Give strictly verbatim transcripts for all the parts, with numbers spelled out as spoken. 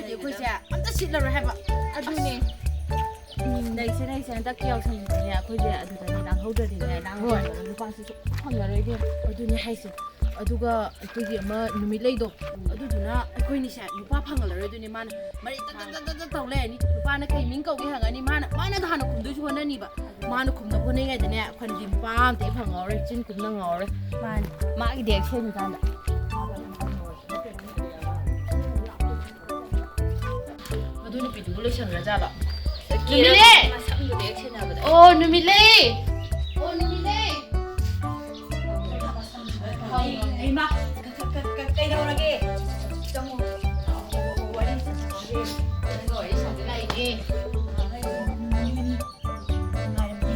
ꯑꯩꯈꯣꯏꯁꯦ ꯑꯝꯇ ꯁꯤꯠꯂꯔꯣꯏ ꯍꯥꯏꯕ꯫ ꯑꯗꯨꯅꯦ꯫ ꯎꯝ, ꯅꯩꯁꯦ, ꯅꯩꯁꯦ, ꯍꯟꯗꯛꯀꯤ ꯌꯥꯎꯁꯪꯁꯤꯗꯤꯅꯦ, ꯑꯩꯈꯣꯏꯁꯦ ꯑꯗꯨꯗꯅꯦ ꯂꯥꯡꯍꯧꯗ꯭ꯔꯗꯤꯅꯦ, ꯂꯥꯡꯍꯧꯗ꯭ꯔꯗꯤ ꯅꯨꯄꯥꯁꯨ ꯁꯨꯡꯐꯪ ꯐꯪꯉꯔꯣꯏ ꯏꯕꯦꯝꯃ꯫ ꯑꯗꯨꯅꯦ ꯍꯥꯏꯁꯦ꯫ ꯑꯗꯨꯒ ꯑꯩꯈꯣꯏꯒꯤ ꯑꯃ ꯅꯨꯃꯤꯠ ꯂꯩꯗꯣ, ꯑꯗꯨꯗꯨꯅ ꯑꯩꯈꯣꯏꯅꯤꯁꯦ ꯅꯨꯄꯥ ꯐꯪꯍꯜꯂꯔꯣꯏꯗꯣꯏꯅꯦ꯫ ꯃꯥꯅ ꯃꯔꯩ ꯇꯠ ꯇꯠ ꯇꯠ ꯇꯠ ꯇꯧ ꯂꯩꯔꯅꯤ꯫ ꯅꯨꯄꯥꯅ ꯀꯩ ꯃꯤꯡ ꯀꯧꯒꯦ ꯍꯪꯉꯅꯤ, ꯃꯥꯅ, ꯃꯥꯅ ꯍꯥꯟꯅ ꯈꯨꯝꯗꯣꯏꯁꯨ ꯍꯣꯠꯅꯅꯤꯕ꯫ ꯃꯥꯅ ꯈꯨꯝꯅꯕ ꯍꯣꯠꯅꯔꯤꯉꯩꯗꯅꯦ, ꯑꯩꯈꯣꯏꯅꯗꯤ ꯅꯨꯄꯥ ꯑꯝꯇ ꯍꯦꯛ ꯐꯪꯍꯧꯔꯣꯏ, ꯆꯤꯟ ꯈꯨꯝꯅ ꯉꯝꯍꯧꯔꯣꯏ꯫ ꯃꯥꯅꯤ꯫ ꯃꯥꯒꯤꯗꯤ ꯍꯦꯛ ꯁꯦꯝꯃꯤꯀꯥꯟꯗ꯫ ꯑꯗꯨ ꯅꯨꯄꯤꯗꯨꯕꯨ ꯂꯣꯏꯁꯟꯈ꯭ꯔꯖꯥꯠꯂꯣ? ꯅꯨꯃꯤꯠꯂꯩ! ꯃꯁꯝꯗꯨꯗ ꯍꯦꯛ ꯁꯦꯟꯅꯕꯗ꯫ ꯑꯣ, ꯅꯨꯃꯤꯠꯂꯩ! ꯑꯣ, ꯅꯨꯃꯤꯠꯂꯩ! ꯍꯩꯃꯥ, ꯀ-, ꯀ-, ꯀ-, ꯀ-, ꯀꯩꯗꯧꯔꯒꯦ? ꯆꯪꯉꯣ꯫ ꯋꯥꯔꯤ ꯁꯥꯟꯅꯁꯦ꯫ ꯅꯪꯒ ꯋꯥꯔꯤ ꯁꯥꯟꯅꯗ ꯂꯥꯛꯏꯅꯦ꯫ ꯅꯨꯡꯉꯥꯏꯔꯝꯅꯤ꯫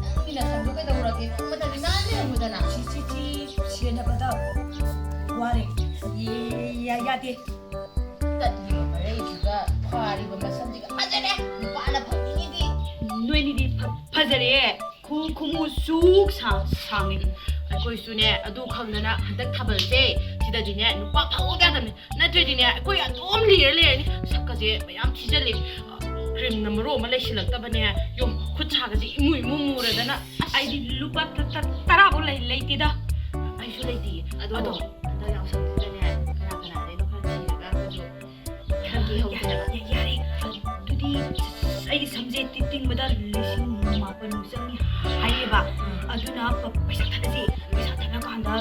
ꯅꯪꯒꯤ ꯅꯁꯝꯗꯣ ꯀꯩꯗꯧꯔꯒꯦ? ꯅꯣꯡꯃꯇꯗꯤ ꯅꯥꯟꯅ ꯂꯩꯔꯝꯃꯨꯗꯅ꯫ ꯁꯤ, ꯁꯤ, ꯁꯤ ꯁꯦꯟꯅꯕꯗ ꯋꯥꯔꯦ꯫ ꯌꯥ-, ꯌꯥꯗꯦ꯫ ꯇꯠꯂꯤꯕ ꯃꯔꯩꯁꯤꯒ ꯐꯥꯔꯤꯕ ꯃꯁꯝꯁꯤꯒ ꯐꯖꯔꯦ! ꯅꯨꯄꯥꯅ ꯐꯪꯅꯤꯡꯉꯤꯗꯤ꯫ ꯅꯣꯏꯅꯤꯗꯤ ꯐ-, ꯐꯖꯔꯦ꯫ ꯈꯨ-, ꯈꯨꯃꯨ ꯁꯨꯛ ꯁꯥꯡ-, ꯁꯥꯡꯉꯤ꯫ ꯑꯩꯈꯣꯏꯁꯨꯅꯦ ꯑꯗꯨ ꯈꯪꯗꯅ ꯍꯟꯗꯛ ꯊꯥꯕꯜꯁꯦ ꯁꯤꯗꯗꯤꯅꯦ ꯅꯨꯄꯥ ꯐꯪꯍꯧꯗ ꯌꯥꯗꯕꯅꯤ꯫ ꯅꯠꯇ꯭ꯔꯗꯤꯅꯦ ꯑꯩꯈꯣꯏ ꯑꯗꯨꯝ ꯂꯤꯔ ꯂꯩꯔꯅꯤ꯫ ꯁꯛꯀꯁꯦ ꯃꯌꯥꯝ ꯊꯤꯖꯜꯂꯤ꯫ ꯀ꯭ꯔꯤꯝꯅ ꯃꯔꯣꯟ ꯑꯃ ꯂꯩꯁꯤꯜꯂꯛꯇꯕꯅꯦ꯫ ꯌꯨꯝ ꯈꯨꯠ ꯁꯥꯒꯁꯦ ꯏꯃꯨ ꯏꯃꯨ ꯃꯨꯔꯗꯅ꯫ ꯑꯁ, ꯑꯩꯗꯤ ꯂꯨꯄꯥ ꯇ-, ꯇ-, ꯇꯔꯥꯐꯧ ꯂꯩ-, ꯂꯩꯇꯦꯗ꯫ ꯑꯩꯁꯨ ꯂꯩꯇꯦ꯫ ꯑꯗꯣ ꯑꯗꯣ ꯍꯟꯗꯛ ꯌꯥꯎꯁꯪꯁꯤꯗꯅꯦ ꯀꯅꯥ ꯀꯅꯥꯗꯩꯅꯣ ꯈꯔ ꯊꯤꯔꯒ ꯑꯩꯈꯣꯏꯁꯨ ꯈꯪꯒꯦ ꯍꯧꯗꯅ꯫ ꯌꯥ-, ꯌꯥꯔꯦ꯫ ꯑꯗꯨꯗꯤ ꯑꯩꯒꯤ ꯁꯝꯁꯦ ꯇꯤ-, ꯇꯤꯡꯕꯗ ꯂꯤꯁꯤꯡ ꯃꯥꯄꯟꯃꯨꯛ ꯆꯪꯅꯤ ꯍꯥꯏꯌꯦꯕ꯫ ꯑꯗꯨꯅ ꯄ-, ꯄꯩꯁꯥ ꯊꯥꯅꯁꯤ꯫ ꯄꯩꯁꯥ ꯊꯥꯅ ꯀꯥꯟꯗ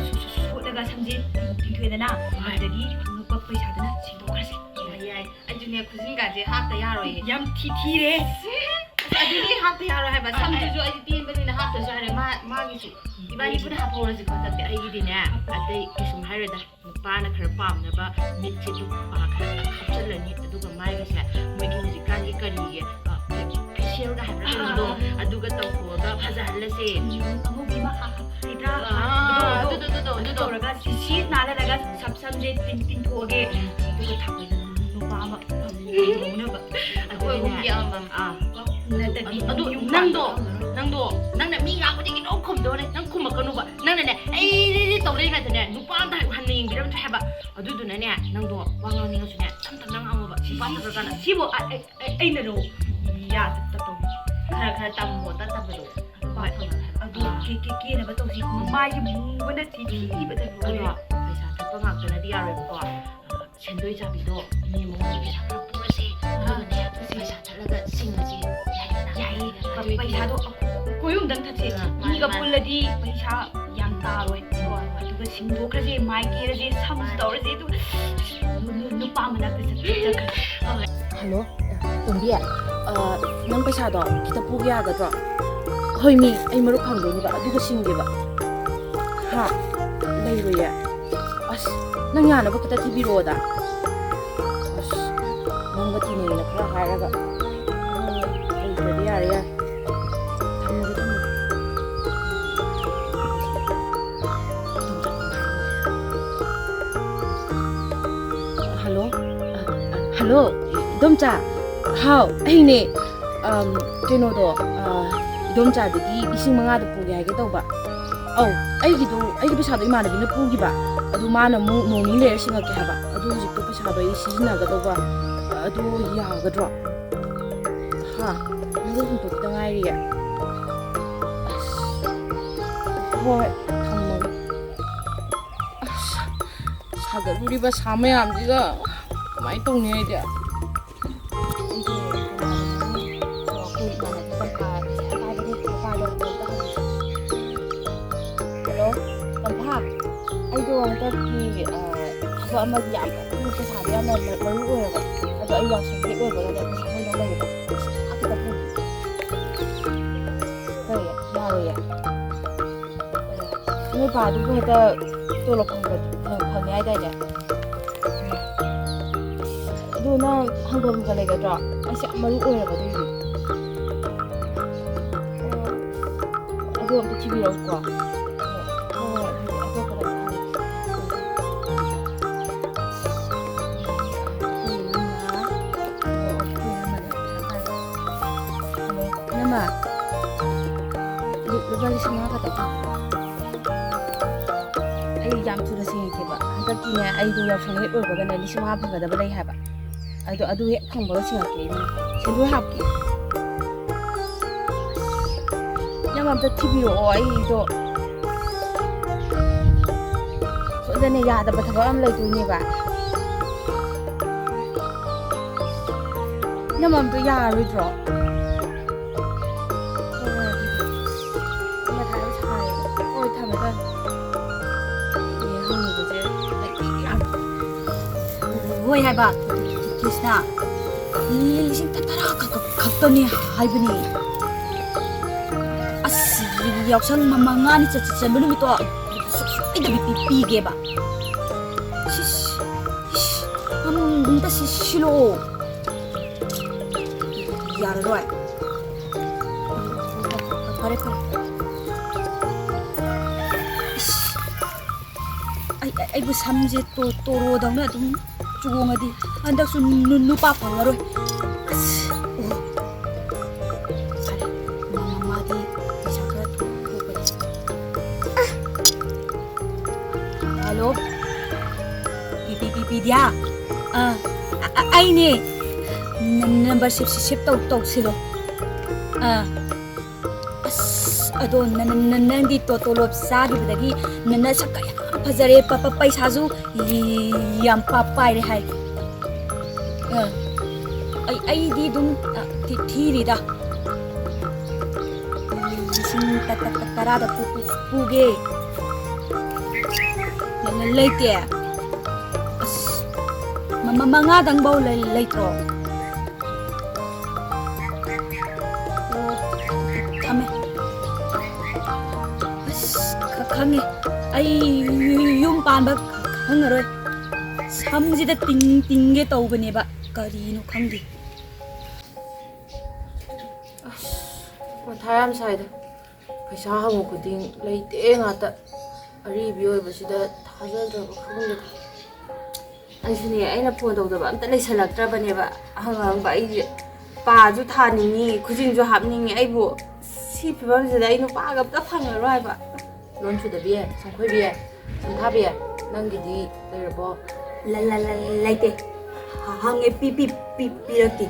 ꯁꯨ-, ꯁꯨ-, ꯁꯨ-, ꯁꯣꯠꯂꯒ ꯁꯝꯁꯦ ꯇꯤꯡ-, ꯇꯤꯡꯊꯣꯛꯑꯦꯗꯅ꯫ ꯍꯣꯏ꯫ ꯑꯗꯨꯗꯒꯤ ꯐꯪꯉꯛꯄ ꯄꯩꯁꯥꯗꯨꯅ ꯁꯤꯡꯗꯣꯛꯈ꯭ꯔꯁꯦ꯫ ꯌꯥꯏ, ꯌꯥꯏ꯫ ꯑꯗꯨꯅꯦ ꯈꯨꯖꯤꯟꯒꯥꯁꯦ ꯍꯥꯞꯇ ꯌꯥꯔꯣꯏꯌꯦ꯫ ꯌꯥꯝ ꯊꯤ ꯊꯤꯔꯦ꯫ ꯑꯁ, ꯑꯗꯨꯗꯤ ꯍꯥꯞꯇ ꯌꯥꯔꯣꯏ ꯍꯥꯏꯕ꯫ ꯑ, ꯑ꯫ ꯁꯝꯗꯨꯁꯨ ꯑꯩꯗꯤ ꯇꯦꯟꯕꯅꯤꯅ ꯍꯥꯞꯇꯁꯨ ꯌꯥꯔꯦ꯫ ꯃꯥ-, ꯃꯥꯒꯤꯁꯨ꯫ ꯏꯕꯥꯅꯤ ꯄꯨꯟꯅ ꯍꯥꯞꯍꯧꯔꯁꯤꯀꯣ ꯍꯟꯗꯛꯇꯤ꯫ ꯑꯩꯒꯤꯗꯤꯅꯦ, ꯑꯇꯩ ꯀꯩꯁꯨꯝ ꯍꯥꯏꯔꯣꯏꯗ꯫ ꯅꯨꯄꯥꯅ ꯈꯔ ꯄꯥꯝꯅꯕ ꯃꯤꯠꯁꯦ ꯂꯨꯄꯥ ꯈꯔ ꯍꯥꯞꯆꯤꯜꯂꯅꯤ꯫ ꯑꯗꯨꯒ ꯃꯥꯏꯒꯁꯦ ꯃꯣꯏꯒꯤ ꯍꯧꯖꯤꯛꯀꯥꯟꯒꯤ ꯀꯔꯤꯒꯤ, ꯑ, ꯐꯦ-, ꯐꯦꯁꯤꯌꯦꯜꯒ ꯍꯥꯏꯕ꯭ꯔꯥ ꯑꯥ, ꯀꯩꯅꯣꯗꯣ, ꯑꯥ, ꯑꯥ꯫ ꯑꯗꯨꯒ ꯇꯧꯊꯣꯛꯑꯒ ꯐꯖꯍꯜꯂꯁꯦ꯫ ꯎꯝ, ꯑꯉꯧꯕꯤ ꯑꯃ ꯍꯥꯞꯄꯤꯗ꯭ꯔꯥ? ꯑꯥ, ꯑꯗꯨꯗꯣ, ꯑꯗꯨꯗꯣ, ꯑꯗꯨꯗꯣ, ꯑꯗꯨ ꯑꯗꯨꯗꯣ꯫ ꯇꯧꯔꯒ ꯁꯤꯁꯤ ꯅꯥꯜꯍꯜꯂꯒ ꯁꯝ-, ꯁꯝꯁꯦ ꯇꯤꯡ-, ꯇꯤꯡꯊꯣꯛꯑꯒꯦ꯫ ꯑꯗꯨꯒ ꯊꯝꯃꯦꯗꯅ ꯅꯨꯄꯥ ꯑꯃ ꯂꯧꯅꯕ꯫ ꯑꯩꯈꯣꯏ ꯑꯗꯨꯗꯤꯅꯦ, ꯑꯍꯨꯝꯒꯤ ꯑꯃꯃꯝ꯫ ꯑꯥ꯫ ꯅꯠꯇꯗꯤ ꯑꯗꯨ ꯌꯨꯝ ꯅꯪꯗꯣ, ꯄꯥꯟꯕ ꯉꯝꯃꯔꯣꯏ꯫ ꯅꯪꯗꯣ, ꯅꯪꯅ ꯃꯤ ꯉꯥꯡꯕꯗꯒꯤ ꯂꯣꯏ ꯈꯨꯝꯗꯧꯅꯦ꯫ ꯅꯪ ꯈꯨꯝꯃꯛꯀꯅꯨꯕ꯫ ꯅꯪꯅꯅꯦ, ꯑꯩ ꯇꯧ ꯂꯩꯔꯤꯉꯩꯗꯅꯦ, ꯅꯨꯄꯥ ꯑꯝꯇ ꯍꯟꯅ ꯌꯦꯡꯕꯤꯔꯝꯗ꯭ꯔꯦ꯫ ꯑꯗꯨꯗꯨꯅꯅꯦ, ꯅꯪꯗꯣ ꯋꯥ ꯉꯥꯡꯅꯤꯡꯉꯁꯨꯅꯦ, ꯇꯞ ꯇꯞꯅ ꯉꯥꯡꯉꯣꯕ꯫ ꯁꯤ ꯄꯥ ꯇꯞ ꯇꯞ ꯇꯞꯅ꯫ ꯁꯤꯕꯨ ꯑꯩ, ꯑꯩ, ꯑꯩ, ꯑꯩꯅꯔꯣ? ꯌꯥ ꯇꯞ ꯇꯞ ꯇꯧꯕꯤ꯫ ꯈꯔ ꯈꯔ ꯇꯝꯃꯣ, ꯇꯞ ꯇꯞꯄꯗꯣ꯫ ꯍꯣꯏ꯫ ꯑꯗꯨ ꯑꯥ꯫ ꯀꯦ-, ꯀꯦ-, ꯀꯦꯅꯕ ꯇꯧꯁꯤ꯫ ꯃꯥꯏꯁꯦ ꯃꯨꯕꯅ ꯊꯤ-, ꯊꯤꯕꯗ ꯂꯣꯏꯔꯦ꯫ ꯑꯗꯣ ꯄꯩꯁꯥ ꯊꯣꯛꯄ ꯉꯥꯛꯇꯅꯗꯤ ꯌꯥꯔꯣꯏꯕꯀꯣ꯫ ꯁꯦꯟꯗꯣꯏ ꯆꯥꯕꯤꯗꯣ ꯏꯅꯦ ꯃꯉꯣꯟꯗ ꯄꯩꯁꯥ ꯈꯔ ꯄꯨꯔꯁꯦ꯫ ꯑꯥ꯫ ꯑꯗꯨꯒꯅꯦ, ꯄꯩꯁꯥ ꯊꯠꯂꯒ ꯁꯤꯡꯉꯁꯦ꯫ ꯌꯥꯏꯗꯅ? ꯌꯥꯏꯌꯦ꯫ ꯑꯗꯨ ꯑꯣꯏꯗꯤ ꯄꯩꯁꯥꯗꯣ ꯑꯩꯈꯣꯏ ꯑꯍꯨꯝꯗꯪ ꯊꯠꯁꯦ꯫ ꯑꯥ, ꯃꯥꯅꯦ, ꯃꯤꯒ ꯃꯥꯅꯦ꯫ ꯄꯨꯜꯂꯗꯤ ꯄꯩꯁꯥ ꯌꯥꯝ ꯇꯥꯔꯣꯏ꯫ ꯍꯣꯏ, ꯍꯣꯏ꯫ ꯑꯗꯨꯒ ꯁꯤꯡꯗꯣꯛꯈ꯭ꯔꯁꯦ, ꯃꯥꯏ ꯀꯦꯔꯁꯦ, ꯁꯝꯁꯨ ꯃꯥꯅꯦ꯫ ꯇꯧꯔꯁꯦ, ꯑꯗꯨꯒ ꯅꯨ-, ꯅꯨ-, ꯅꯨꯄꯥ ꯃꯅꯥꯛꯇ ꯆꯠ-, ꯆꯠꯈ꯭ꯔꯁꯦ꯫ ꯍꯣꯏ꯫ ꯍꯜꯂꯣ, ꯇꯣꯝꯕꯤ, ꯑ, ꯅꯪ ꯄꯩꯁꯥꯗꯣ ꯈꯤꯇ ꯄꯨꯒꯦ ꯌꯥꯒꯗ꯭ꯔꯣ? ꯍꯣꯏ ꯃꯤ, ꯑꯩ ꯃꯔꯨꯞ ꯐꯪꯗꯣꯏꯅꯦꯕ, ꯑꯗꯨꯒ ꯁꯤꯡꯒꯦꯕ꯫ ꯍꯥ? ꯂꯩꯔꯣꯏꯌꯦ꯫ ꯑꯁ, ꯅꯪ ꯌꯥꯅꯕ ꯈꯤꯇ ꯊꯤꯕꯤꯔꯛꯑꯣꯗ꯫ ꯑꯁ, ꯅꯪꯒ ꯇꯤꯟꯅꯩꯅ ꯈꯔ ꯍꯥꯏꯔꯒ, ꯂꯩꯇ꯭ꯔꯗꯤ ꯌꯥꯔꯦ, ꯌꯥꯔꯦ꯫ ꯊꯝꯃꯒꯦ, ꯊꯝꯃꯒꯦ꯫ ꯍꯜꯂꯣ? ꯍꯜꯂꯣ, ꯏꯗꯣꯝꯆꯥ꯫ ꯍꯥꯎ, ꯑꯩꯅꯦ꯫ ꯑꯝ, ꯀꯩꯅꯣꯗꯣ, ꯑ, ꯏꯗꯣꯝꯆꯥꯗꯒꯤ ꯂꯤꯁꯤꯡ ꯃꯉꯥꯗ ꯄꯨꯒꯦ ꯍꯥꯏꯒꯦ ꯇꯧꯕ꯫ ꯑꯧ, ꯑꯩꯒꯤꯗꯣ, ꯑꯩꯒꯤ ꯄꯩꯁꯥꯗꯣ ꯏꯃꯥꯟꯅꯕꯤꯅ ꯄꯨꯈꯤꯕ꯫ ꯑꯗꯨ ꯃꯥꯅ ꯑꯃꯨꯛ ꯅꯣꯡ ꯅꯤꯅꯤ ꯂꯩꯔ ꯁꯤꯡꯉꯛꯀꯦ ꯍꯥꯏꯕ꯫ ꯑꯗꯨ ꯍꯧꯖꯤꯛꯇꯣ ꯄꯩꯁꯥꯗꯣ ꯑꯩ ꯁꯤꯖꯤꯟꯅꯒꯗꯧꯕ꯫ ꯑꯗꯨ ꯌꯥꯒꯗ꯭ꯔꯣ? ꯍꯥ? ꯃꯔꯨꯞ ꯍꯨꯟꯗꯣꯛꯇ ꯉꯥꯏꯔꯤꯌꯦ꯫ ꯑꯁ, ꯍꯣꯏ, ꯊꯝꯃꯒꯦ꯫ ꯑꯁ, ꯁꯥꯒꯠꯂꯨꯔꯤꯕ ꯁꯥ ꯃꯌꯥꯝꯁꯤꯒ ꯀꯃꯥꯏꯅ ꯇꯧꯅꯤ ꯑꯩꯗꯤ? ꯑꯩꯁꯦ ꯀꯅꯥꯅꯣ, ꯑꯩꯈꯣꯏ ꯏꯃꯥꯟꯅꯕꯤ ꯇꯝꯐꯥ ꯄꯩꯁꯥ ꯄꯥꯏꯕꯗꯤ ꯄꯩꯁꯥ ꯄꯥꯏꯕ ꯀꯩꯅꯣꯝꯇ ꯍꯪꯒꯦ꯫ ꯍꯜꯂꯣ, ꯇꯝꯐꯥ꯫ ꯑꯩꯗꯣ ꯍꯟꯗꯛꯀꯤ, ꯑ, ꯊꯕꯛ ꯑꯃꯒꯤ ꯌꯥꯝ ꯀꯟꯅ ꯄꯩꯁꯥꯗꯣ ꯌꯥꯝꯅ ꯃ-, ꯃꯔꯨ ꯑꯣꯏꯔꯕ꯫ ꯑꯗꯣ ꯑꯩ ꯌꯥꯎꯁꯪ ꯍꯦꯛ ꯂꯣꯏꯕꯒꯅꯦ ꯄꯩꯁꯥ ꯂꯣꯏꯅ ꯂꯩꯌꯦꯕ꯫ ꯄꯩꯁꯥ ꯈꯤꯇ ꯄꯨꯒꯦ꯫ ꯀꯔꯤ? ꯌꯥꯔꯣꯏꯌꯦ? ꯅꯣꯏ ꯄꯥꯗꯨꯕꯨ ꯍꯦꯛꯇ ꯇꯣꯂꯣꯞ ꯐꯪꯕ, ꯐꯪ-, ꯐꯪꯉꯦ ꯍꯥꯏꯗꯥꯏꯅꯦ? ꯑꯗꯨ ꯅꯪ ꯍꯪꯐꯝꯒ ꯂꯩꯒꯗ꯭ꯔꯣ? ꯑꯩꯁꯦ ꯌꯥꯝ ꯃꯔꯨ ꯑꯣꯏꯔꯕ ꯑꯗꯨꯏꯅꯦ꯫ ꯑꯣ, ꯑꯗꯨ ꯑꯝꯇ ꯊꯤꯕꯤꯔꯛꯎꯀꯣ꯫ ꯍꯣꯏ, ꯍꯣꯏ, ꯑꯗꯨꯗꯤ ꯑꯇꯣꯞꯄꯗ ꯑꯃꯨꯛ ꯍꯪꯉꯛꯀꯦ꯫ ꯑꯩꯈꯣꯏ ꯏꯅꯝꯃ, ꯑꯣ, ꯑꯩꯈꯣꯏ ꯏꯅꯝꯃꯅꯦ ꯄꯩꯁꯥ ꯄꯥꯏꯕ꯫ ꯍꯜꯂꯣ, ꯏꯅꯝꯃ꯫ ꯂꯨ-, ꯂꯨꯄꯥ ꯂꯤꯁꯤꯡ ꯃꯉꯥ ꯈꯛꯇ ꯄꯤꯌꯨ꯫ ꯑꯩ ꯌꯥꯝ ꯊꯨꯅ ꯁꯤꯡꯉꯛꯀꯦꯕ꯫ ꯍꯟꯗꯛꯇꯤꯅꯦ, ꯑꯩꯗꯣ ꯌꯥꯎꯁꯪ ꯍꯦꯛ ꯂꯣꯏꯕꯒꯅꯦ, ꯂꯤꯁꯤꯡ ꯃꯉꯥ ꯐꯪꯒꯗꯕ ꯂꯩ ꯍꯥꯏꯕ꯫ ꯑꯗꯣ ꯑꯗꯨ ꯍꯦꯛ ꯐꯪꯕꯒ ꯁꯤꯡꯉꯛꯀꯦ, ꯏꯕꯨꯡꯉꯣ꯫ ꯁꯦꯟꯗꯣꯏ ꯍꯥꯞꯀꯦ꯫ ꯅꯪ ꯑꯝꯇ ꯊꯤꯕꯤꯔꯛꯑꯣ, ꯑꯩꯗꯣ ꯁꯣꯏꯗꯅ ꯌꯥꯗꯕ ꯊꯕꯛ ꯑꯃ ꯂꯩꯗꯣꯏꯅꯦꯕ꯫ ꯅꯪ ꯑꯝꯇ ꯌꯥꯔꯣꯏꯗ꯭ꯔꯣ? ꯍꯣꯏ, ꯑꯗꯨꯗꯤ꯫ ꯃꯊꯥ ꯌꯥꯝ ꯁꯥꯏꯌꯦ꯫ ꯍꯣꯏ, ꯊꯝꯃꯦ, ꯊꯝꯃꯦ꯫ ꯏꯅꯦ ꯍꯪꯉꯨꯕꯁꯦ ꯂꯩꯇꯦ ꯌꯥꯝ꯫ ꯍꯣꯏ ꯍꯥꯏꯕ, ꯀ꯭ꯔꯤꯁꯅ꯫ ꯂꯤꯁꯤꯡ ꯇꯔꯥ ꯈꯛ-, ꯈꯛꯇꯅꯦ ꯍꯥꯏꯕꯅꯦ꯫ ꯑꯁ, ꯌꯥꯎꯁꯪ ꯃ-, ꯃꯉꯥꯅꯤ ꯆꯠ-, ꯆꯠ-, ꯆꯟꯕ ꯅꯨꯃꯤꯠꯇꯣ ꯁꯣꯏꯗꯕꯤ ꯄꯤ-, ꯄꯤꯒꯦꯕ꯫ ꯁꯤꯁ, ꯏꯁ, ꯑꯃꯨꯛ ꯑꯝꯇ ꯁꯤ-, ꯁꯤꯜꯂꯛꯑꯣ꯫ ꯌꯥꯔꯔꯣꯏ꯫ ꯐꯔꯦ, ꯐꯔꯦ꯫ ꯏꯁ, ꯑꯩ, ꯑꯩ, ꯑꯩꯕꯨ ꯁꯝꯁꯦ ꯇꯣ-, ꯇꯣꯔꯣꯗꯧꯅ ꯑꯗꯨꯝ ꯆꯣꯡꯉꯗꯤ ꯍꯟꯗꯛꯁꯨ ꯅꯨ-, ꯅꯨꯄꯥ ꯐꯪꯉꯔꯣꯏ꯫ ꯑꯁ, ꯑꯣ꯫ ꯐꯔꯦ, ꯃꯥ-, ꯃꯥꯗꯤ ꯄꯩꯁꯥ ꯈꯔ ꯊꯣꯛꯄꯅꯤ꯫ ꯍꯜꯂꯣ? ꯕꯤ-, ꯕꯤ-, ꯕꯤ-, ꯕꯤꯗ꯭ꯌꯥ? ꯑꯥ, ꯑ-, ꯑ-, ꯑꯩꯅꯦ꯫ ꯅ-, ꯅꯝꯕꯔ ꯁꯤꯞ, ꯁꯤꯞ ꯇꯧ-, ꯇꯧꯁꯤꯜꯂꯣ꯫ ꯑꯥ꯫ ꯑꯁ, ꯑꯗꯣ ꯅ-, ꯅ-, ꯅ-, ꯅꯪꯗꯤ ꯇꯣ-, ꯇꯣꯂꯣꯞ ꯆꯥꯈꯤꯕꯗꯒꯤ ꯅ-, ꯅꯁꯛꯀ ꯌꯥꯝ ꯐꯖꯔꯦ, ꯄ-, ꯄ-, ꯄꯩꯁꯥꯁꯨ ꯌꯥꯝ ꯄ-, ꯄꯥꯏꯔꯦ ꯍꯥꯏ꯫ ꯑ, ꯑꯩ, ꯑꯩꯗꯤ ꯑꯗꯨꯝ, ꯑ, ꯊꯤ-, ꯊꯤꯔꯤꯗ꯫ ꯂꯤꯁꯤꯡ ꯇ-, ꯇ-, ꯇ-, ꯇꯔꯥꯗ ꯄꯨ-, ꯄꯨ-, ꯄꯨꯒꯦ꯫ ꯂ-, ꯂ-, ꯂꯩꯇꯦ꯫ ꯑꯁ, ꯃ-, ꯃ-, ꯃꯉꯥꯗꯪꯐꯧ ꯂꯩ-, ꯂꯩꯇ꯭ꯔꯣ? ꯑꯣ, ꯊꯝꯃꯦ꯫ ꯑꯁ, ꯈ-, ꯈꯪꯉꯦ꯫ ꯑꯩ ꯌꯨꯝ ꯄꯥꯟꯕ ꯈꯪꯉꯔꯣꯏ꯫ ꯁꯝꯁꯤꯗ ꯇꯤꯡ ꯇꯤꯡꯒꯦ ꯇꯧꯕꯅꯦꯕ꯫ ꯀꯔꯤꯅꯣ ꯈꯪꯗꯦ꯫ ꯑꯁ, ꯃꯊꯥ ꯌꯥꯝ ꯁꯥꯏꯗ꯫ ꯄꯩꯁꯥ ꯍꯪꯉꯨ ꯈꯨꯗꯤꯡ ꯂꯩꯇꯦ ꯉꯥꯛꯇ꯫ ꯑꯔꯤꯕꯤ ꯑꯣꯏꯕꯁꯤꯗ ꯊꯥꯖꯗ꯭ꯔꯕ ꯈꯪꯗꯦꯗ꯫ ꯑꯩꯁꯨꯅꯦ, ꯑꯩꯅ ꯐꯣꯟ ꯇꯧꯗꯕ ꯑꯝꯇ ꯂꯩꯁꯜꯂꯛꯇ꯭ꯔꯕꯅꯦꯕ꯫ ꯑꯍꯪ ꯑꯍꯪꯕ ꯑꯩꯁꯦ ꯄꯥꯁꯨ ꯊꯥꯅꯤꯡꯉꯤ, ꯈꯨꯖꯤꯟꯁꯨ ꯍꯥꯞꯅꯤꯡꯉꯤ꯫ ꯑꯩꯕꯨ ꯁꯤ ꯐꯤꯕꯝꯁꯤꯗ ꯑꯩ ꯅꯨꯄꯥꯒ ꯑꯝꯇ ꯐꯪꯉꯔꯣꯏ ꯍꯥꯏꯕ꯫ ꯂꯣꯟ ꯁꯨꯗꯕꯤ, ꯁꯪꯈꯣꯏꯕꯤ, ꯁꯝꯊꯥꯕꯤ, ꯅꯪꯒꯤꯗꯤ ꯂꯩꯔꯕꯣ? ꯂ-, ꯂ-, ꯂ-, ꯂꯩꯇꯦ꯫ ꯍ-, ꯍꯪꯉꯦ, ꯄꯤ-, ꯄꯤ-, ꯄꯤ-, ꯄꯤꯔꯛꯇꯦ꯫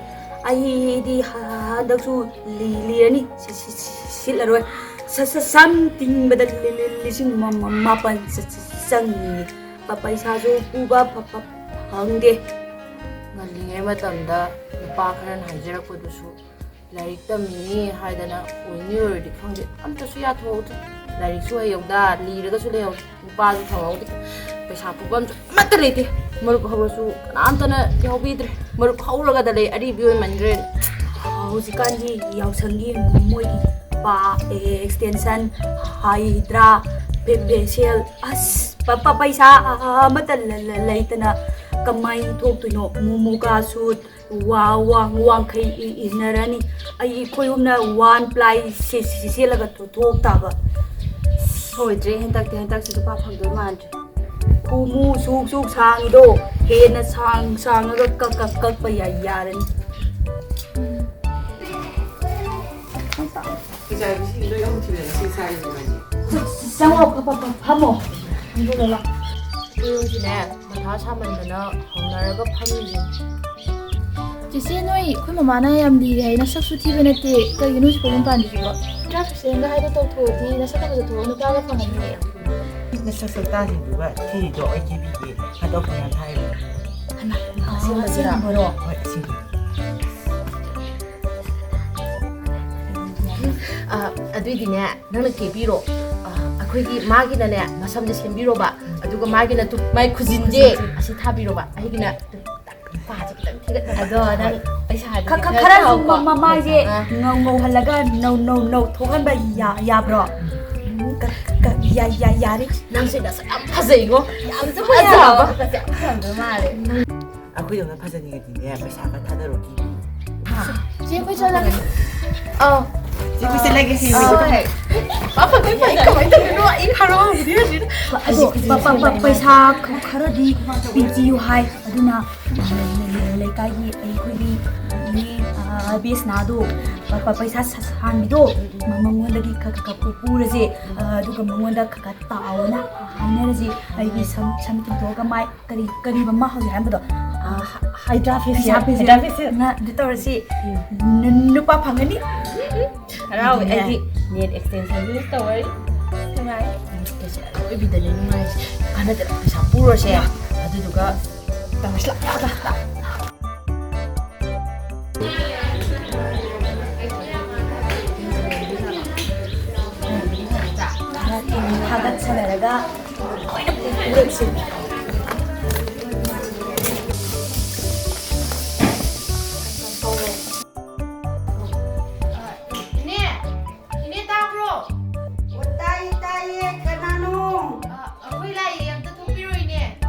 ꯑꯩꯗꯤ ꯍ-, ꯍ-, ꯍꯟꯗꯛꯁꯨ ꯂꯤ-, ꯂꯤꯔꯅꯤ꯫ ꯁꯤ-, ꯁꯤ-, ꯁꯤ-, ꯁꯤꯠꯂꯔꯣꯏ꯫ ꯁ-, ꯁ-, ꯁꯝ ꯇꯤꯡꯕꯗ ꯂꯤ-, ꯂꯤ-, ꯂꯤꯁꯤꯡ ꯃ-, ꯃ-, ꯃꯥꯄꯟ ꯆ-, ꯆ-, ꯆꯪꯉꯤ꯫ ꯄ-, ꯄꯩꯁꯥꯁꯨ ꯄꯨꯕ ꯐ-, ꯐ-, ꯐꯪꯗꯦ꯫ ꯉꯜꯂꯤꯉꯩ ꯃꯇꯝꯗ ꯅꯨꯄꯥ ꯈꯔꯅ ꯍꯥꯏꯖꯔꯛꯄꯗꯨꯁꯨ ꯂꯥꯏꯔꯤꯛ ꯇꯝꯃꯤꯅꯤ ꯍꯥꯏꯗꯅ ꯑꯣꯏꯅꯤ ꯑꯣꯏꯔꯣꯏꯗꯤ ꯈꯪꯗꯦ, ꯑꯝꯇꯁꯨ ꯌꯥꯊꯣꯛꯍꯧꯗꯦ꯫ ꯂꯥꯏꯔꯤꯛꯁꯨ ꯍꯩꯍꯧꯗ, ꯂꯤꯔꯒꯁꯨ ꯂꯩꯍꯧꯗꯦ, ꯅꯨꯄꯥꯁꯨ ꯐꯪꯍꯧꯗꯦ, ꯄꯩꯁꯥ ꯄꯨꯐꯝꯁꯨ ꯑꯃꯠꯇ ꯂꯩꯇꯦ꯫ ꯃꯔꯨꯞ ꯍꯧꯔꯁꯨ ꯀꯅꯥꯝꯇꯅ ꯌꯥꯎꯕꯤꯗ꯭ꯔꯦ꯫ ꯃꯔꯨꯞ ꯍꯧꯔꯒꯗ ꯂꯩ, ꯑꯔꯤꯕꯤ ꯑꯣꯏꯃꯟꯈ꯭ꯔꯦ꯫ ꯍꯧꯖꯤꯛꯀꯥꯟꯗꯤ ꯌꯥꯎꯁꯪꯒꯤ ꯃꯣꯏꯒꯤ ꯄꯥ ꯑꯦꯛꯁꯇꯦꯟꯁꯟ, ꯍꯥꯏꯗ꯭ꯔꯥ, ꯐꯦ-, ꯐꯦꯁꯤꯌꯦꯜ, ꯑꯁ, ꯄ-, ꯄ-, ꯄꯩꯁꯥ ꯑꯃꯠꯇ ꯂ-, ꯂ-, ꯂꯩꯇꯅ ꯀꯃꯥꯏꯅ ꯊꯣꯛꯇꯣꯏꯅꯣ? ꯃꯨ-, ꯃꯨꯒꯥ ꯁꯨꯠ, ꯋꯥ-, ꯋꯥꯡ-, ꯋꯥꯡꯈꯩ ꯏ-, ꯏꯟꯅꯔꯅꯤ꯫ ꯑꯩ, ꯑꯩꯈꯣꯏ ꯑꯍꯨꯝꯅ ꯋꯥꯟ ꯄ꯭ꯂꯥꯏ ꯁꯦ-, ꯁꯦ-, ꯁꯦꯠꯂꯒ ꯊꯣ-, ꯊꯣꯛ ꯇꯥꯕ꯫ ꯁꯣꯏꯗ꯭ꯔꯦ ꯍꯟꯗꯛꯇꯤ, ꯍꯟꯗꯛꯁꯤ ꯅꯨꯄꯥ ꯐꯪꯗꯣꯏ ꯃꯥꯟꯗ꯭ꯔꯦ꯫ ꯈꯨꯃꯨ ꯁꯨꯛ ꯁꯨꯛ ꯁꯥꯡꯉꯤꯗꯣ ꯍꯦꯟꯅ ꯁꯥꯡ ꯁꯥꯡꯉꯒ ꯀꯛ-, ꯀꯛ-, ꯀꯛꯄ ꯌꯥ-, ꯌꯥꯔꯅꯤ꯫ ꯂꯩꯁꯥꯕꯤꯁꯤꯡ ꯂꯣꯏ ꯑꯃꯨꯛ ꯊꯤꯔꯒ ꯁꯤ ꯁꯥꯔꯤꯕ ꯏꯕꯥꯅꯤ꯫ ꯆꯪꯉꯣ, ꯐ-, ꯐ-, ꯐ-, ꯐꯝꯃꯣ꯫ ꯑꯗꯨꯗꯨꯅ ꯑꯩꯈꯣꯏ ꯑꯍꯨꯝꯁꯤꯅꯦ ꯃꯊꯥ ꯁꯥꯃꯟꯗꯅ ꯍꯧꯅꯔꯒ ꯐꯝꯃꯤꯁꯦ꯫ ꯆꯦꯆꯦ, ꯅꯣꯏ ꯑꯩꯈꯣꯏ ꯃꯃꯥꯅ ꯌꯥꯝ ꯂꯤꯔꯦ ꯍꯥꯏ, ꯅꯁꯛꯁꯨ ꯊꯤꯕ ꯅꯠꯇꯦ, ꯀꯩꯒꯤꯅꯣ ꯍꯧꯖꯤꯛ ꯄꯥꯈꯪ ꯄꯥꯟꯗ꯭ꯔꯤꯁꯤꯕꯣ? ꯇ꯭ꯔꯥꯏꯞ ꯐꯦꯁꯟꯒ ꯍꯥꯏꯗꯣ ꯇꯧꯊꯣꯛꯑꯗꯤ ꯅꯁꯛ ꯐꯖꯊꯣꯛꯑꯒ ꯅꯨꯄꯥꯒ ꯐꯪꯉꯅꯤ꯫ ꯅꯁꯛ ꯁꯛꯇꯥꯁꯤꯡꯗꯨꯒ ꯊꯤꯔꯤꯗꯣ ꯑꯩ ꯊꯤꯕꯤꯒꯦ꯫ ꯍꯟꯗꯛ ꯐꯅ ꯊꯥꯏꯔꯦ꯫ ꯍꯩꯃꯥ, ꯑꯁꯦꯡꯕꯁꯤꯔꯣ? ꯑꯁꯦꯡꯕꯔꯣ? ꯍꯣꯏ, ꯑꯁꯦꯡꯕ꯫ ꯑ, ꯑꯗꯨꯏꯗꯤꯅꯦ, ꯅꯪꯅ ꯀꯦꯕꯤꯔꯣ꯫ ꯑ, ꯑꯩꯈꯣꯏꯒꯤ ꯃꯥꯒꯤꯅꯅꯦ, ꯃꯁꯝꯁꯦ ꯁꯦꯝꯕꯤꯔꯣꯕ꯫ ꯑꯗꯨꯒ ꯃꯥꯒꯤꯅ ꯇꯨ-, ꯃꯥꯏ ꯈꯨꯖꯤꯟꯁꯦ ꯑꯁꯤ ꯊꯥꯕꯤꯔꯣꯕ꯫ ꯑꯩꯒꯤꯅ ꯄꯥꯁꯦ ꯈꯤꯇꯪ ꯊꯤꯒꯠꯅꯕ꯫ ꯑꯗꯣ ꯅꯪ ꯄꯩꯁꯥꯗꯤ ꯈ-, ꯈ-, ꯈꯔ ꯈꯔꯁꯨ ꯇꯧꯀꯣ꯫ ꯃ-, ꯃ-, ꯃꯥꯏꯁꯦ ꯑꯥ꯫ ꯉꯧ-, ꯉꯧꯍꯜꯂꯒ ꯅꯧ-, ꯅꯧ-, ꯅꯧ ꯊꯣꯛꯍꯟꯕ ꯌꯥ-, ꯌꯥꯕ꯭ꯔꯣ? ꯎꯝ, ꯀ-, ꯀ-, ꯌꯥ-, ꯌꯥ-, ꯌꯥꯔꯦ꯫ ꯅꯪꯁꯦ ꯅꯁꯛ ꯌꯥꯝ ꯐꯖꯩꯉꯣ꯫ ꯌꯥꯝꯁꯨ ꯐꯖꯕ꯫ ꯐꯖꯕ꯫ ꯅꯁꯛ ꯌꯥꯝ ꯐꯖꯔꯝꯗꯣꯏ ꯃꯥꯜꯂꯦ꯫ ꯑꯩꯈꯣꯏꯗꯧꯅ ꯐꯖꯅꯤꯡꯉꯗꯤꯅꯦ, ꯄꯩꯁꯥ ꯈꯔ ꯊꯥꯗꯔꯣ, ꯀꯦꯕꯤ꯫ ꯆꯦ, ꯑꯩꯈꯣꯏ ꯆꯠꯂꯒꯦ꯫ ꯑꯧ꯫ ꯆꯦ, ꯑꯩꯈꯣꯏ ꯆꯠꯂꯒꯦ, ꯁꯤ꯫ ꯍꯣꯏ꯫ ꯄꯥ ꯐꯪꯗꯣꯏ ꯃꯥꯜꯂꯦ꯫ ꯀꯃꯥꯏꯅ ꯇꯧꯗꯣꯏꯅꯣ? ꯑꯩ ꯍꯔꯥꯎꯕꯗꯤ ꯍꯧꯖꯤꯛ꯫ ꯑꯗꯣ ꯄ-, ꯄ-, ꯄ-, ꯄꯩꯁꯥ ꯈ-, ꯈꯔꯗꯤ ꯄꯤꯕꯤꯌꯨ ꯍꯥꯏ꯫ ꯑꯗꯨꯅ ꯂꯩꯀꯥꯏꯒꯤ ꯑꯩꯈꯣꯏꯒꯤ ꯃꯤ, ꯑ, ꯕꯦꯁꯅꯥꯗꯣ, ꯄ- ꯄ- ꯄꯩꯁꯥ ꯁ- ꯁ- ꯍꯥꯟꯕꯤꯗꯣ, ꯃ- ꯃꯉꯣꯟꯗꯒꯤ ꯈ- ꯈ- ꯈ ꯄꯨ- ꯄꯨꯔꯁꯦ꯫ ꯑ, ꯑꯗꯨꯒ ꯃꯉꯣꯟꯗ ꯈ- ꯈ ꯇꯥꯎꯑꯣꯅ ꯍꯥꯏꯅꯔꯁꯤ꯫ ꯑꯩꯒꯤ ꯁꯝ ꯁꯝ ꯇꯤꯡꯊꯣꯛꯑꯒ ꯃꯥꯏ ꯀꯔꯤ ꯀꯔꯤꯕ ꯃꯥ ꯍꯧꯖꯤꯛ ꯍꯥꯏꯔꯝꯕꯗꯣ? ꯑ, ꯍ- ꯍꯥꯏꯗ꯭ꯔꯥ ꯐꯦꯁꯤꯌꯦꯜ꯫ ꯍꯥꯏꯗ꯭ꯔꯥ ꯐꯦꯁꯤꯌꯦꯜ꯫ ꯉ- ꯑꯗꯨ ꯇꯧꯔꯁꯤ꯫ ꯅꯨ- ꯅꯨꯄꯥ ꯐꯪꯒꯅꯤ꯫ ꯍꯔꯥꯎꯋꯦ꯫ ꯑꯗꯨꯅꯦ꯫ ꯑꯩꯗꯤ ꯅꯦꯜ ꯑꯦꯛꯁꯇꯦꯟꯁꯟ ꯌꯨꯁ ꯇꯧꯔꯦ꯫ ꯅꯨꯡꯉꯥꯏ꯫ ꯅꯦꯜ ꯑꯦꯛꯁꯇꯦꯟꯁꯟ ꯑꯔꯣꯏꯕꯤꯗꯅꯦ ꯅꯨꯡꯉꯥꯏꯔꯤꯁꯦ꯫ ꯀꯥꯟꯅꯗꯅ ꯄꯩꯁꯥ ꯄꯨꯔꯁꯦ꯫ ꯑꯗꯨꯗꯨꯒ ꯇꯧꯔꯁꯤ ꯂꯥꯛꯑꯣ꯫ ꯊꯥꯒꯠ ꯁꯥꯟꯅꯔꯒ ꯂꯣꯏꯅ ꯄꯨꯔꯛꯁꯤ꯫ ꯏꯅꯦ, ꯏꯅꯦ ꯇꯥꯕ꯭ꯔꯣ? ꯑꯣ, ꯇꯥꯏꯌꯦ, ꯇꯥꯏꯌꯦ꯫ ꯀꯅꯥꯅꯣ? ꯑ, ꯑꯩꯈꯣꯏ ꯂꯥꯛꯏ, ꯑꯝꯇ ꯊꯣꯛꯄꯤꯔꯣ, ꯏꯅꯦ꯫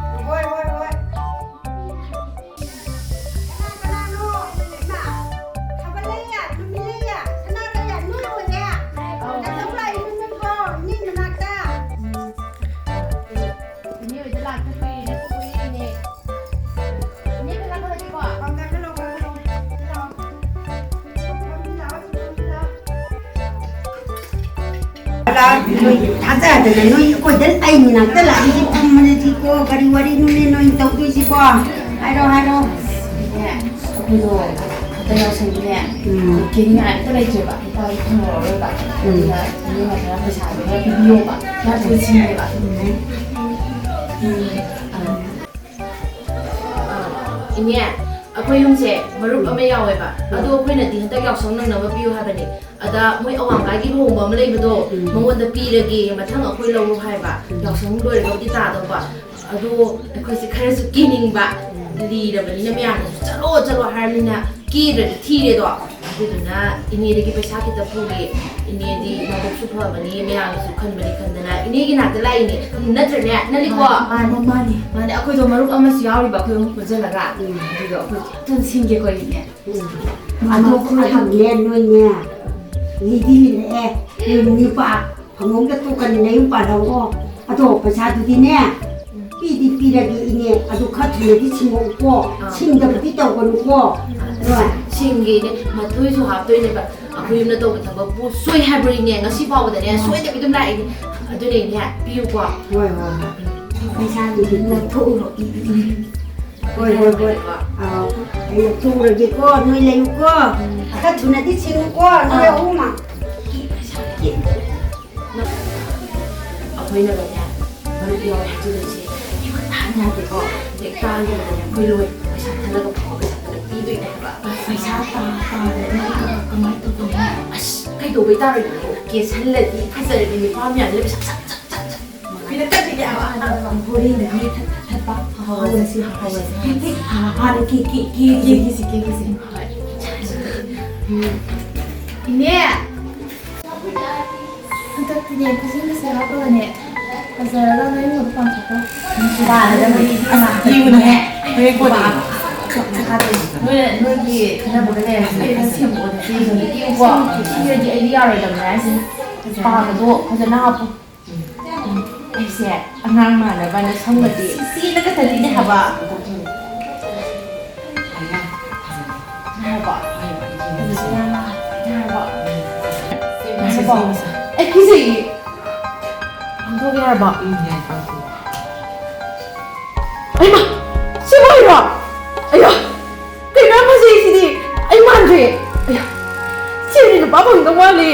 ꯍꯣꯏ, ꯍꯣꯏ, ꯍꯣꯏ꯫ ꯀꯅꯥ, ꯀꯅꯥꯅꯣ? ꯏꯃꯥ, ꯊꯥꯕꯜꯂꯩꯌꯦ, ꯅꯨꯃꯤꯠꯂꯩꯌꯦ, ꯁꯅꯥꯂꯩꯌꯦ, ꯅꯣꯏ ꯑꯣꯏꯔꯦ? ꯑꯧ꯫ ꯅꯊꯧ ꯂꯥꯛꯏ ꯅꯨꯃꯤꯠꯇꯣ, ꯏꯅꯦ ꯃꯅꯥꯛꯇ꯫ ꯏꯅꯦ ꯍꯣꯏꯗ ꯂꯥꯛꯇ ꯀꯨꯏꯔꯦꯅ ꯊꯣꯛꯂꯛꯏꯅꯦ꯫ ꯏꯅꯦ ꯈꯔ ꯀꯥꯈꯠꯂꯛꯀꯦꯀꯣ꯫ ꯊꯥꯖꯗꯅ ꯅꯣꯏ ꯑꯩꯈꯣꯏꯗ ꯑꯩ ꯃꯅꯥꯛꯇ ꯂꯥꯛꯏꯁꯦ ꯐꯝꯕꯗꯗꯤꯀꯣ, ꯀꯔꯤ ꯋꯥꯔꯤꯅꯣꯅꯦ ꯅꯣꯏ ꯇꯧꯗꯣꯏꯁꯤꯕꯣ? ꯍꯥꯏꯔꯣ, ꯍꯥꯏꯔꯣ꯫ ꯏꯅꯦ, ꯑꯩꯈꯣꯏꯗꯣ ꯍꯟꯗꯛ ꯌꯥꯎꯁꯪꯒꯤꯅꯦ, ꯎꯝ꯫ ꯀꯦꯅꯤꯡꯉꯥꯏ ꯑꯝꯇ ꯂꯩꯇ꯭ꯔꯦꯕ, ꯂꯨꯄꯥ ꯂꯤꯁꯤꯡ ꯂꯧꯔꯔꯣꯏꯕ꯫ ꯎꯝ꯫ ꯑꯗꯨꯅ ꯏꯅꯦꯅ ꯈꯔ ꯄꯩꯁꯥꯗꯣ ꯈꯔ ꯄꯤꯕꯤꯌꯣꯕ, ꯈꯔ ꯄꯨꯟꯁꯤꯟꯒꯦꯕ꯫ ꯎꯝ꯫ ꯎꯝ꯫ ꯑꯥ꯫ ꯑꯥ, ꯏꯅꯦ, ꯑꯩꯈꯣꯏ ꯌꯨꯝꯁꯦ ꯃꯔꯨꯞ ꯑꯃ ꯌꯥꯎꯋꯦꯕ, ꯑꯗꯣ ꯑꯩꯈꯣꯏꯅꯗꯤ ꯍꯟꯗꯛ ꯌꯥꯎꯁꯪ ꯅꯪꯅꯕ ꯄꯤꯌꯨ ꯍꯥꯏꯕꯅꯤ꯫ ꯑꯗ ꯃꯣꯏ ꯑꯋꯥꯡꯀꯥꯏꯒꯤ ꯂꯨꯍꯣꯡꯕ ꯑꯃ ꯂꯩꯕꯗꯣ, ꯎꯝ꯫ ꯃꯉꯣꯟꯗ ꯄꯤꯔꯒꯦ, ꯃꯊꯪ ꯑꯩꯈꯣꯏ ꯂꯧꯔꯣ ꯍꯥꯏꯕ, ꯎꯝ꯫ ꯌꯥꯎꯁꯪ ꯂꯣꯏꯔꯒꯕꯨꯗꯤ ꯇꯥꯗꯧꯕ꯫ ꯑꯗꯣ ꯑꯩꯈꯣꯏꯁꯦ ꯈꯔꯁꯨ ꯀꯦꯅꯤꯡꯕ, ꯎꯝ꯫ ꯂꯤꯔꯕꯅꯤꯅ ꯃꯌꯥꯝꯅꯁꯨ "ꯆꯠꯂꯣ, ꯆꯠꯂꯣ" ꯍꯥꯏꯔꯕꯅꯤꯅ ꯀꯦꯗ꯭ꯔꯗꯤ ꯊꯤꯔꯦꯗꯣ꯫ ꯑꯗꯨꯗꯨꯅ ꯏꯅꯦꯗꯒꯤ ꯄꯩꯁꯥ ꯈꯤꯇ ꯄꯨꯒꯦ꯫ ꯏꯅꯦꯗꯤ ꯃꯕꯨꯛꯁꯨ ꯐꯕꯅꯤ, ꯃꯌꯥꯝꯒꯤꯁꯨ ꯈꯟꯕꯅꯤ ꯈꯟꯗꯅ ꯏꯅꯦꯒꯤ ꯅꯥꯛꯇ ꯂꯥꯛꯏꯅꯦ꯫ ꯅꯠꯇ꯭ꯔꯅꯦ? ꯅꯠꯂꯤꯀꯣ? ꯃꯥꯅꯤ, ꯃꯥꯅꯤ꯫ ꯃꯥꯅꯤ, ꯑꯩꯈꯣꯏꯗꯣ ꯃꯔꯨꯞ ꯑꯃꯁꯨ ꯌꯥꯎꯔꯤꯕ, ꯑꯩꯈꯣꯏ ꯑꯍꯨꯝ ꯄꯨꯟꯁꯤꯜꯂꯒ꯫ ꯎꯝ꯫ ꯑꯗꯨꯗꯣ ꯑꯩꯈꯣꯏ ꯄꯨꯟꯁꯤꯟꯒꯦꯀꯣ, ꯏꯅꯦ꯫ ꯎꯝ꯫ ꯑꯗꯣ ꯑꯗꯣ ꯑꯩꯈꯣꯏ ꯑꯩꯈꯣꯏꯅꯦ, ꯅꯣꯏꯅꯦ, ꯂꯤꯗꯤ ꯂꯤꯔꯛꯑꯦ, ꯅꯣꯏ ꯅꯨꯄꯥ ꯐꯪꯍꯧꯗ ꯇꯣꯛꯀꯅꯤ, ꯅꯌꯨꯝ ꯄꯥꯜꯍꯧꯔꯣ꯫ ꯑꯗꯣ ꯄꯩꯁꯥꯗꯨꯗꯤꯅꯦ, ꯄꯤꯗꯤ ꯄꯤꯔꯒꯦ ꯏꯅꯦ, ꯑꯗꯨ ꯈꯔ ꯊꯨꯅꯗꯤ ꯁꯤꯡꯉꯛꯎꯀꯣ, ꯑꯥ꯫ ꯁꯤꯡꯗꯕꯗꯤ ꯇꯧꯒꯅꯨꯀꯣ꯫ ꯍꯣꯏ꯫ ꯁꯤꯡꯒꯤꯅꯦ, ꯃꯊꯣꯏꯁꯨ ꯍꯥꯞꯇꯣꯏꯅꯦꯕ꯫ ꯑꯩꯈꯣꯏ ꯌꯨꯝꯗ ꯇꯧꯕ ꯊꯕꯛꯄꯨ ꯁꯣꯏ ꯍꯥꯏꯕ꯭ꯔꯤꯅꯦ, ꯉꯁꯤ ꯐꯥꯎꯕꯗꯅꯦ ꯁꯣꯏꯗꯕꯤ ꯑꯗꯨꯝ ꯂꯥꯛꯏꯅꯦ꯫ ꯑꯗꯨꯅꯦꯅꯦ, ꯄꯤꯌꯨꯀꯣ꯫ ꯍꯣꯏ, ꯍꯣꯏ, ꯍꯣꯏ꯫ ꯄꯩꯁꯥꯗꯨꯗꯤ ꯂꯧꯊꯣꯛꯎꯔꯣ꯫ E, E, E. ꯍꯣꯏ, ꯍꯣꯏ, ꯍꯣꯏ꯫ ꯑꯥꯎ, ꯑꯩ ꯂꯧꯊꯣꯛꯎꯔꯒꯦꯀꯣ, ꯅꯣꯏ ꯂꯩꯌꯨꯀꯣ꯫ ꯈꯔ ꯊꯨꯅꯗꯤ ꯁꯤꯡꯉꯨꯀꯣ, ꯅꯣꯏ ꯑꯥ꯫ ꯑꯍꯨꯝꯃꯛ꯫ ꯑꯩꯈꯣꯏꯅꯒꯅꯦ, ꯃꯔꯨꯞ ꯌꯥꯎꯔꯦ ꯍꯥꯏꯗꯨꯅ ꯏꯆꯦ, ꯍꯦꯛ ꯇꯥꯍꯟ ꯌꯥꯗꯦꯀꯣ꯫ ꯍꯦꯛ ꯇꯥꯍꯟꯕꯗꯅꯦ, ꯑꯩꯈꯣꯏ ꯂꯣꯏ ꯄꯩꯁꯥ ꯈꯜꯂꯒ ꯐꯥꯎꯕ ꯄꯩꯁꯥ ꯈꯔ ꯄꯤꯗꯣꯏꯅꯦ ꯍꯥꯏꯕ꯫ ꯄꯩꯁꯥ ꯇꯥ-, ꯇꯥꯗ꯭ꯔꯗꯤ ꯀꯃꯥꯏꯅ ꯇꯧꯗꯣꯏꯅꯣ? ꯑꯁ, ꯀꯩꯗꯧꯕꯩ ꯇꯥꯔꯣꯏꯗꯣꯏꯅꯣ? ꯀꯦꯁꯜꯂꯗꯤ ꯐꯖꯔꯗꯤ ꯅꯨꯄꯥ ꯃꯌꯥꯝꯁꯤꯅ ꯄꯩꯁꯥ ꯁꯠ, ꯁꯠ, ꯁꯠ, ꯁꯠ ꯄꯤꯔꯛꯀꯗꯣꯏꯅꯦ ꯍꯥꯏꯕ꯫ ꯍꯣꯔꯦꯟꯗꯒꯤ ꯊꯠ-, ꯊꯠ-, ꯊꯠꯄ ꯍꯧꯔꯁꯤ, ꯍꯧꯔꯁꯤ꯫ ꯍꯦꯛ, ꯍꯦꯛ ꯍꯥꯟꯅ ꯀꯦ-, ꯀꯦ-, ꯀꯦ-, ꯀꯦꯒꯤꯁꯤ, ꯀꯦꯒꯤꯁꯤ꯫ ꯍꯣꯏ꯫ ꯏꯅꯦ! ꯍꯟꯗꯛꯇꯤꯅꯦ, ꯈꯨꯖꯤꯟꯒꯁꯦ ꯍꯥꯞꯄꯒꯅꯦ, ꯐꯖꯔꯒ ꯅꯌꯨꯝꯒꯗꯣ ꯄꯥꯟꯊꯣꯛꯈ꯭ꯔꯣ꯫ ꯄꯥꯟꯒꯗꯕꯅꯤ ꯏꯕꯦꯝꯃ꯫ ꯑꯁ, ꯄꯤꯌꯨꯅꯍꯦ꯫ ꯍꯣꯔꯦꯟ ꯀꯣꯟꯅ ꯌꯦꯡꯉꯣ꯫ ꯅꯣꯏꯅ, ꯅꯣꯏꯒꯤ ꯈꯟꯅꯕꯒ ꯂꯩꯔꯁꯨ ꯑꯩ ꯈꯔ ꯁꯦꯝꯗꯣꯛꯑꯣ꯫ ꯄꯤꯌꯨꯀꯣ꯫ ꯄꯤꯔꯗꯤ ꯑꯩꯗꯤ ꯌꯥꯔꯣꯏꯗꯕꯅꯦ ꯍꯥꯏꯁꯤꯅꯤ꯫ ꯄꯥꯒꯗꯣ ꯐꯖꯅ ꯍꯥꯞꯄꯨ꯫ ꯑꯩꯁꯦ ꯑꯉꯥꯡ ꯃꯥꯟꯅꯕꯅ ꯁꯝꯒꯗꯤ ꯆꯦꯅꯒ ꯆꯠꯂꯤꯅꯦ ꯍꯥꯏꯕ꯫ ꯍꯥꯏꯕ꯫ ꯍꯥꯏꯕ꯫ ꯍꯥꯏꯕ꯫ ꯑꯩ ꯀꯤꯖꯩꯌꯦ꯫ ꯍꯥꯡꯗꯣꯛꯑꯒꯦ ꯍꯥꯏꯕ꯫ ꯑꯩꯃ! ꯁꯤ ꯃꯣꯏꯔꯣ? ꯑꯌꯥ! ꯀꯩꯅꯣ ꯌꯥꯝ ꯐꯖꯩ ꯁꯤꯗꯤ? ꯑꯩ ꯃꯥꯟꯗ꯭ꯔꯦ꯫ ꯑꯌꯥ! ꯁꯤꯗꯤ ꯅꯨꯄꯥ ꯐꯪꯗꯧ ꯃꯥꯜꯂꯦ꯫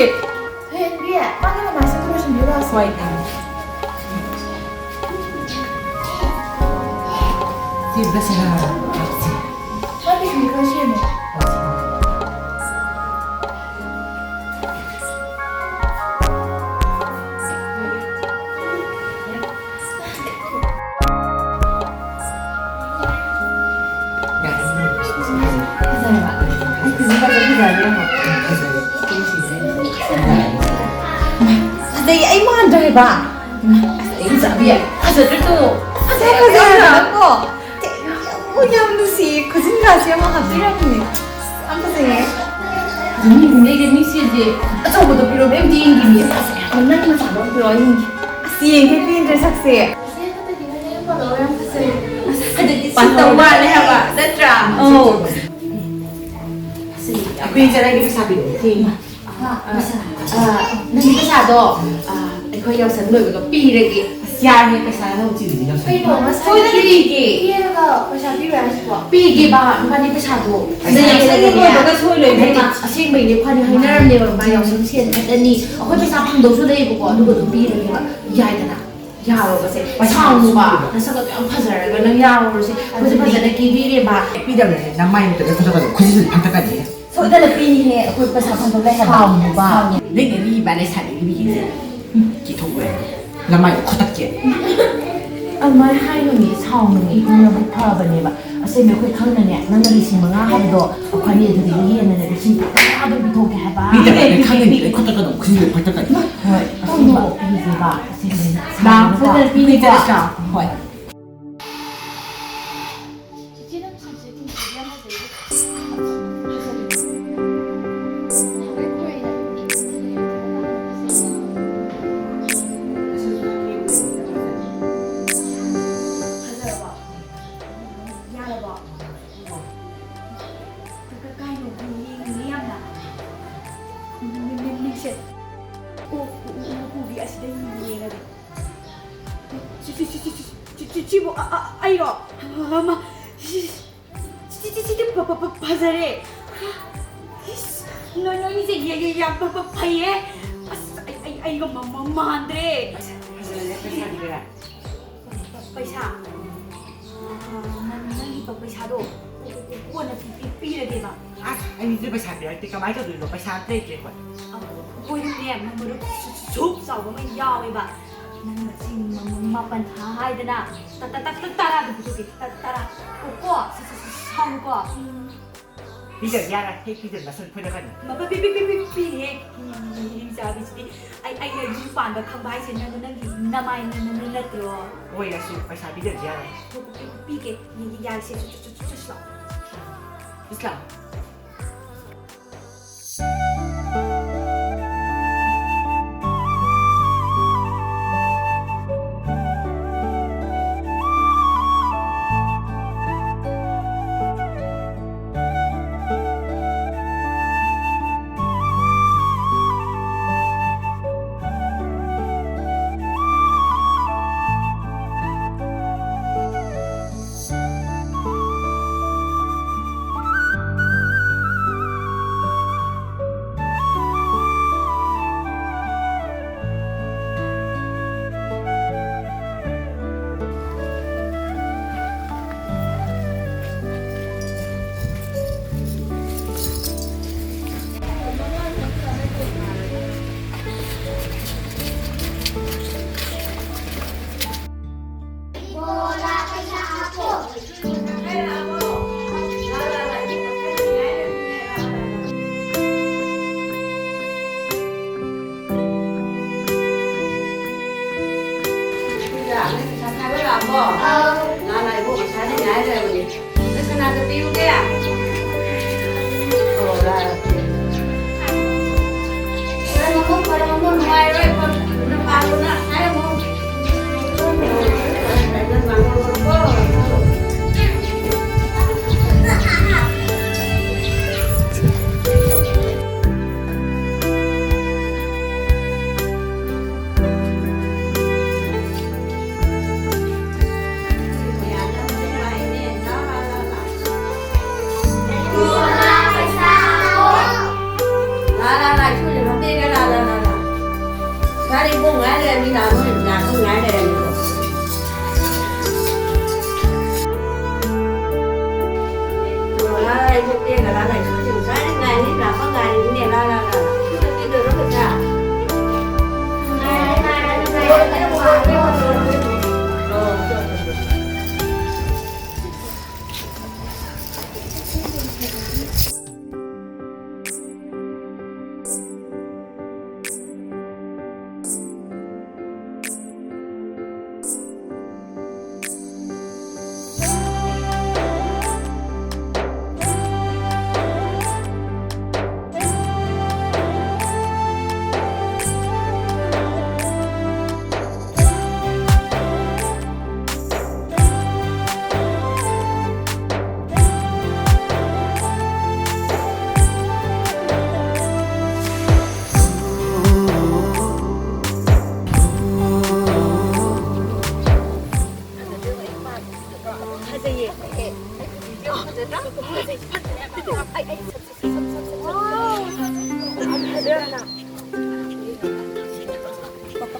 ꯍꯦꯟꯕꯤ, ꯃꯥꯒꯤ ꯃꯃꯥꯏꯁꯦ ꯑꯝꯇ ꯂꯣꯏꯁꯤꯟꯕꯤꯌꯨ ꯂꯥꯛꯑꯣꯁꯦ꯫ ꯍꯣꯏ꯫ ꯁꯤ ꯕ꯭ꯔꯁ ꯁꯦꯒꯥꯏꯔꯕ? ꯃꯥꯒꯤ ꯐꯤ ꯈꯔ ꯁꯦꯝꯃꯣ꯫ ꯐꯖꯩ, ꯑꯩ ꯃꯥꯟꯗ꯭ꯔꯦꯕ꯫ ꯑꯁ, ꯑꯩ ꯆꯥꯕꯤ ꯌꯥꯏ꯫ ꯐꯖꯗ꯭ꯔꯣ? ꯐꯖꯩ, ꯐꯖꯩ, ꯐꯖꯩ꯫ ꯅꯪꯀꯣ? ꯑꯣ, ꯌꯥꯝ ꯅꯨꯡꯁꯤꯌꯦ꯫ ꯈꯨꯖꯤꯟꯒꯥꯁꯦ ꯑꯃ ꯍꯥꯞꯄꯤꯔꯛꯄꯅꯦ꯫ ꯌꯥꯝ ꯐꯖꯩꯌꯦ꯫ ꯃꯤ ꯂꯩꯔꯦ, ꯃꯤꯁꯤꯗꯤ ꯑꯆꯧꯕꯗꯣ ꯄꯤꯔꯛꯑꯣ, ꯑꯝꯇ ꯌꯦꯡꯈꯤꯒꯦ꯫ ꯑꯁ, ꯅꯪ ꯃꯆꯥꯗꯣ ꯑꯝꯇ ꯄꯤꯔꯛꯑꯣ, ꯌꯦꯡꯒꯦ꯫ ꯑꯁ, ꯌꯦꯡꯒꯦ ꯄꯦꯟꯗ꯭ꯔꯦ ꯁꯛꯁꯦ꯫ ꯏꯆꯦ, ꯍꯟꯗꯛꯇꯤ ꯅꯪ ꯅꯌꯨꯝ ꯄꯥꯜꯂꯛꯑꯣ, ꯌꯥꯝ ꯐꯖꯩ꯫ ꯑꯁ, ꯍꯟꯗꯛꯇꯤ ꯄꯥꯟꯗꯧ ꯃꯥꯜꯂꯦ ꯍꯥꯏꯕ, ꯅꯠꯇ꯭ꯔꯥ? ꯑꯧ꯫ ꯑꯩꯈꯣꯏ ꯆꯠꯂꯒꯦ, ꯄꯩꯁꯥ ꯄꯤꯔꯛꯑꯣ꯫ ꯊꯦꯡꯉꯦ꯫ ꯑ, ꯑ, ꯅꯪꯒꯤ ꯄꯩꯁꯥꯗꯣ, ꯑ, ꯑꯩꯈꯣꯏ ꯌꯥꯎꯁꯪ ꯂꯣꯏꯕꯒ ꯄꯤꯔꯒꯦ꯫ ꯑꯁ, ꯌꯥꯔꯦ, ꯄꯩꯁꯥ ꯅꯪ ꯆꯤꯜꯂꯤꯗꯤ ꯌꯥꯎꯁꯪ꯫ ꯀꯩꯅꯣ, ꯉꯁꯥꯏ ꯁꯣꯏꯗꯅ ꯄꯤꯒꯦ꯫ ꯄꯤꯔꯒ ꯄꯩꯁꯥ ꯄꯤꯔꯣꯏ ꯍꯥꯏꯁꯤꯕꯣ? ꯄꯤꯒꯦꯕ, ꯅꯕꯥꯅꯤ ꯄꯩꯁꯥꯗꯣ꯫ ꯑꯗ ꯌꯥꯎꯁꯪꯒꯤ ꯂꯣꯏꯕꯒ ꯁꯣꯏ ꯂꯣꯏꯗꯣꯏꯅꯦ꯫ ꯅꯠꯇꯦ, ꯑꯁꯦꯡꯕꯩꯅꯦ, ꯏꯕꯥꯅꯤ ꯍꯥꯏꯅꯔꯝꯅꯦꯕ, ꯃꯥ ꯌꯥꯎꯁꯪ ꯁꯦꯟ ꯅꯠꯇꯅꯤ꯫ ꯑꯩꯈꯣꯏ ꯄꯩꯁꯥ ꯐꯪꯗꯧꯁꯨ ꯂꯩꯌꯦꯕꯀꯣ, ꯑꯗꯨꯒ ꯑꯗꯨꯝ ꯄꯤꯔꯒꯦꯕ꯫ ꯌꯥꯏꯗꯅ? ꯌꯥꯔꯣꯕꯁꯦ꯫ ꯄꯩꯁꯥ ꯁꯥꯎꯅꯨꯕ꯫ ꯅꯁꯛꯀꯗꯣ ꯌꯥꯝ ꯐꯖꯔꯒ ꯅꯪ ꯌꯥꯔꯣꯔꯁꯦ꯫ ꯑꯩꯈꯣꯏꯁꯦ ꯐꯖꯅ ꯀꯦꯕꯤꯔꯦꯕ꯫ ꯄꯤꯗꯕꯅꯦ, ꯅꯃꯥꯏ ꯃꯤꯠꯇꯒ ꯈꯨꯠꯇꯒ ꯑꯗꯨꯝ ꯈꯨꯖꯤꯟ ꯐꯟꯇꯛꯀꯅꯤ꯫ ꯁꯣꯏꯗꯅ ꯄꯤꯅꯤꯍꯦ, ꯑꯩꯈꯣꯏ ꯄꯩꯁꯥ ꯐꯪꯗꯧ ꯂꯩ ꯍꯥꯏꯕ꯫ ꯁꯥꯎꯅꯨꯕ꯫ ꯅꯪꯅ ꯂꯤꯕ ꯂꯩꯁꯥꯕꯤꯒꯤ ꯃꯤꯁꯦ꯫ ꯀꯤꯊꯣꯛꯂꯣꯏ꯫ ꯅꯃꯥꯏꯗꯣ ꯈꯨꯇꯛꯀꯦ꯫ ꯑꯗꯨꯃꯥꯏꯅ ꯍꯥꯏꯅꯨꯅꯦ, ꯁꯥꯎꯅꯨꯅꯦ꯫ ꯏꯕꯨꯡ ꯅꯕꯨꯛ ꯐꯕꯅꯦꯕ꯫ ꯑꯁꯦꯡꯕ ꯑꯩꯈꯣꯏ ꯈꯪꯅꯅꯦ, ꯅꯪꯅ ꯂꯤꯁꯤꯡ ꯃꯉꯥ ꯍꯥꯏꯕꯗꯣ ꯑꯩꯈꯣꯏꯅꯤ ꯑꯗꯨꯗꯒꯤ ꯍꯦꯟꯅꯅꯦ ꯂꯤꯁꯤꯡ ꯇꯔꯥ ꯑꯗꯨꯝ ꯄꯤꯊꯣꯛꯀꯦ ꯍꯥꯏꯕ꯫ ꯄꯤꯗꯕꯅꯦ, ꯈꯪꯉꯤꯅꯦ, ꯈꯨꯇꯛꯀ ꯑꯗꯨꯝ ꯈꯨꯖꯤꯟ ꯐꯟꯇꯛꯀꯅꯤ꯫ ꯍꯣꯏ, ꯑꯁꯦꯡꯕ ꯄꯤꯒꯦꯕ꯫ ꯑꯁꯦꯡꯕꯅꯦ꯫ ꯂꯥꯛꯄꯗ ꯁꯥꯎꯅꯨꯕ꯫ ꯄꯤꯒꯦ ꯆꯠꯂꯁꯤ ꯂꯥꯛꯑꯣ꯫ ꯍꯣꯏ꯫ ꯏꯆꯦ, ꯅꯪ ꯁꯝꯁꯦ ꯇꯤꯡꯊꯣꯛꯄ ꯌꯥꯝ ꯐꯖꯩꯌꯦ꯫ ꯅꯍꯥꯟꯒꯩ ꯈꯣꯏꯔꯤꯉꯩꯗꯗꯤ ꯏꯆꯦ ꯇꯤꯡꯊꯣꯛꯄ ꯌꯥꯝ ꯐꯖꯩꯌꯦ꯫ ꯐꯖꯔꯕꯣ? ꯌꯥꯔꯕꯣ? ꯀ-, ꯀ-, ꯀꯥꯏꯅꯣ? ꯌꯦꯡꯅꯤꯡꯉꯤ ꯌꯥꯝꯅ꯫ ꯃꯤ-, ꯃꯤ-, ꯃꯤ-, ꯃꯤꯡꯁꯦ꯫ ꯑꯣ, ꯎ-, ꯎ-, ꯎ-, ꯎꯄꯨꯒꯤ ꯑꯁꯤꯗ ꯌꯦꯡꯉꯒꯦ꯫ ꯁꯤ, ꯁꯤ, ꯁꯤꯕꯨ ꯑ-, ꯑ-, ꯑꯩꯔꯣ? ꯑꯃ, ꯁꯤ, ꯁꯤ, ꯁꯤ, ꯁꯤꯗꯤ ꯐ-, ꯐ-, ꯐ-, ꯐꯖꯔꯦ꯫ ꯏꯁ, ꯅꯣꯏ, ꯅꯣꯏꯅꯤꯁꯦ ꯌꯦ-, ꯌꯦ-, ꯌꯥꯝ ꯐ-, ꯐ-, ꯐꯩꯌꯦ꯫ ꯑꯁ, ꯑꯩ, ꯑꯩ, ꯑꯩꯒ ꯃ-, ꯃ-, ꯃꯥꯟꯗ꯭ꯔꯦ꯫ ꯐꯖꯔꯦ, ꯐꯖꯔꯦ꯫ ꯄꯩꯁꯥ? ꯑ, ꯅꯪ, ꯅꯪꯒꯤ ꯄ-, ꯄꯩꯁꯥꯗꯣ ꯀꯣ-, ꯀꯣ-, ꯀꯣ-, ꯀꯣꯟꯅ ꯄꯤ-, ꯄꯤ-, ꯄꯤꯔꯒꯦꯕ꯫ ꯑꯁ, ꯑꯩꯁꯨ ꯄꯩꯁꯥ ꯄꯤꯔꯛꯇꯦ꯫ ꯀꯃꯥꯏꯅ ꯇꯧꯗꯣꯏꯅꯣ? ꯄꯩꯁꯥ ꯑꯝꯇ ꯂꯩꯇ꯭ꯔꯦ ꯑꯩꯈꯣꯏ꯫ ꯑ, ꯑꯩꯈꯣꯏꯗꯤꯅꯦ, ꯃ-, ꯃꯔꯨꯞ ꯁꯨ-, ꯁꯨ-, ꯁꯨꯛ ꯆꯥꯎꯕ ꯑꯃ ꯌꯥꯎꯋꯦꯕ꯫ ꯅꯪ ꯃꯁꯤꯡ ꯃ-, ꯃ-, ꯃꯥꯄꯟ ꯊꯥ ꯍꯥꯏꯗꯅ꯫ ꯇ-, ꯇ-, ꯇ-, ꯇ-, ꯇꯔꯥꯗ ꯄꯤꯊꯣꯛꯀꯦ꯫ ꯇ-, ꯇꯔꯥ꯫ ꯀꯣ, ꯀꯣ? ꯁ-, ꯁ-, ꯁ-, ꯁꯥꯎꯅꯨꯀꯣ꯫ ꯄꯤꯗꯕ ꯌꯥꯔꯣꯏ꯫ ꯍꯦꯛ ꯄꯤꯗꯕ ꯅꯁꯝ ꯐꯣꯏꯗꯠꯀꯅꯤ꯫ ꯃ-, ꯄꯤ-, ꯄꯤ-, ꯄꯤ-, ꯄꯤ-, ꯄꯤꯅꯤꯍꯦ꯫ ꯃꯤꯔꯤꯡꯆꯥꯕꯤꯁꯤꯗꯤ꯫ ꯑꯩ, ꯑꯩꯅ ꯌꯨꯝ ꯄꯥꯟꯕ ꯈꯪꯕ ꯍꯥꯏꯁꯦ ꯅꯪ, ꯅꯪꯒꯤ ꯅꯃꯥꯏ ꯅ-, ꯅ-, ꯅ-, ꯅꯠꯇ꯭ꯔꯣ? ꯑꯣꯏꯔꯁꯨ ꯄꯩꯁꯥ ꯄꯤꯗꯕꯗꯤ ꯌꯥꯔꯣꯏ꯫ ꯄꯤ-, ꯄꯤ-, ꯄꯤꯒꯦ꯫ ꯌꯥꯔꯦꯁꯦ꯫ ꯆꯠ-, ꯆꯠ-, ꯆꯠ-, ꯆꯠꯁꯤ ꯂꯥꯛꯑꯣ꯫ ꯏꯁꯂꯥꯝ꯫ ꯂꯥꯛꯑꯕꯣ? ꯂꯥꯛꯑꯣ, ꯂꯥꯛꯑꯣ, ꯏꯕꯣꯛ ꯉꯁꯥꯏꯗꯩ ꯉꯥꯏ ꯂꯩꯔꯕꯅꯤ꯫ ꯅꯪ ꯀꯅꯥꯗ ꯄꯤꯌꯨꯒꯦ? ꯑꯣ, ꯂꯥꯛꯑꯦ꯫ ꯐꯔꯝꯃꯣ, ꯐꯔꯝꯃꯣ, ꯅꯨꯡꯉꯥꯏꯔꯣꯏ, ꯅꯨꯄꯥꯗꯨꯅ ꯍꯥꯏꯔꯝꯃꯣ꯫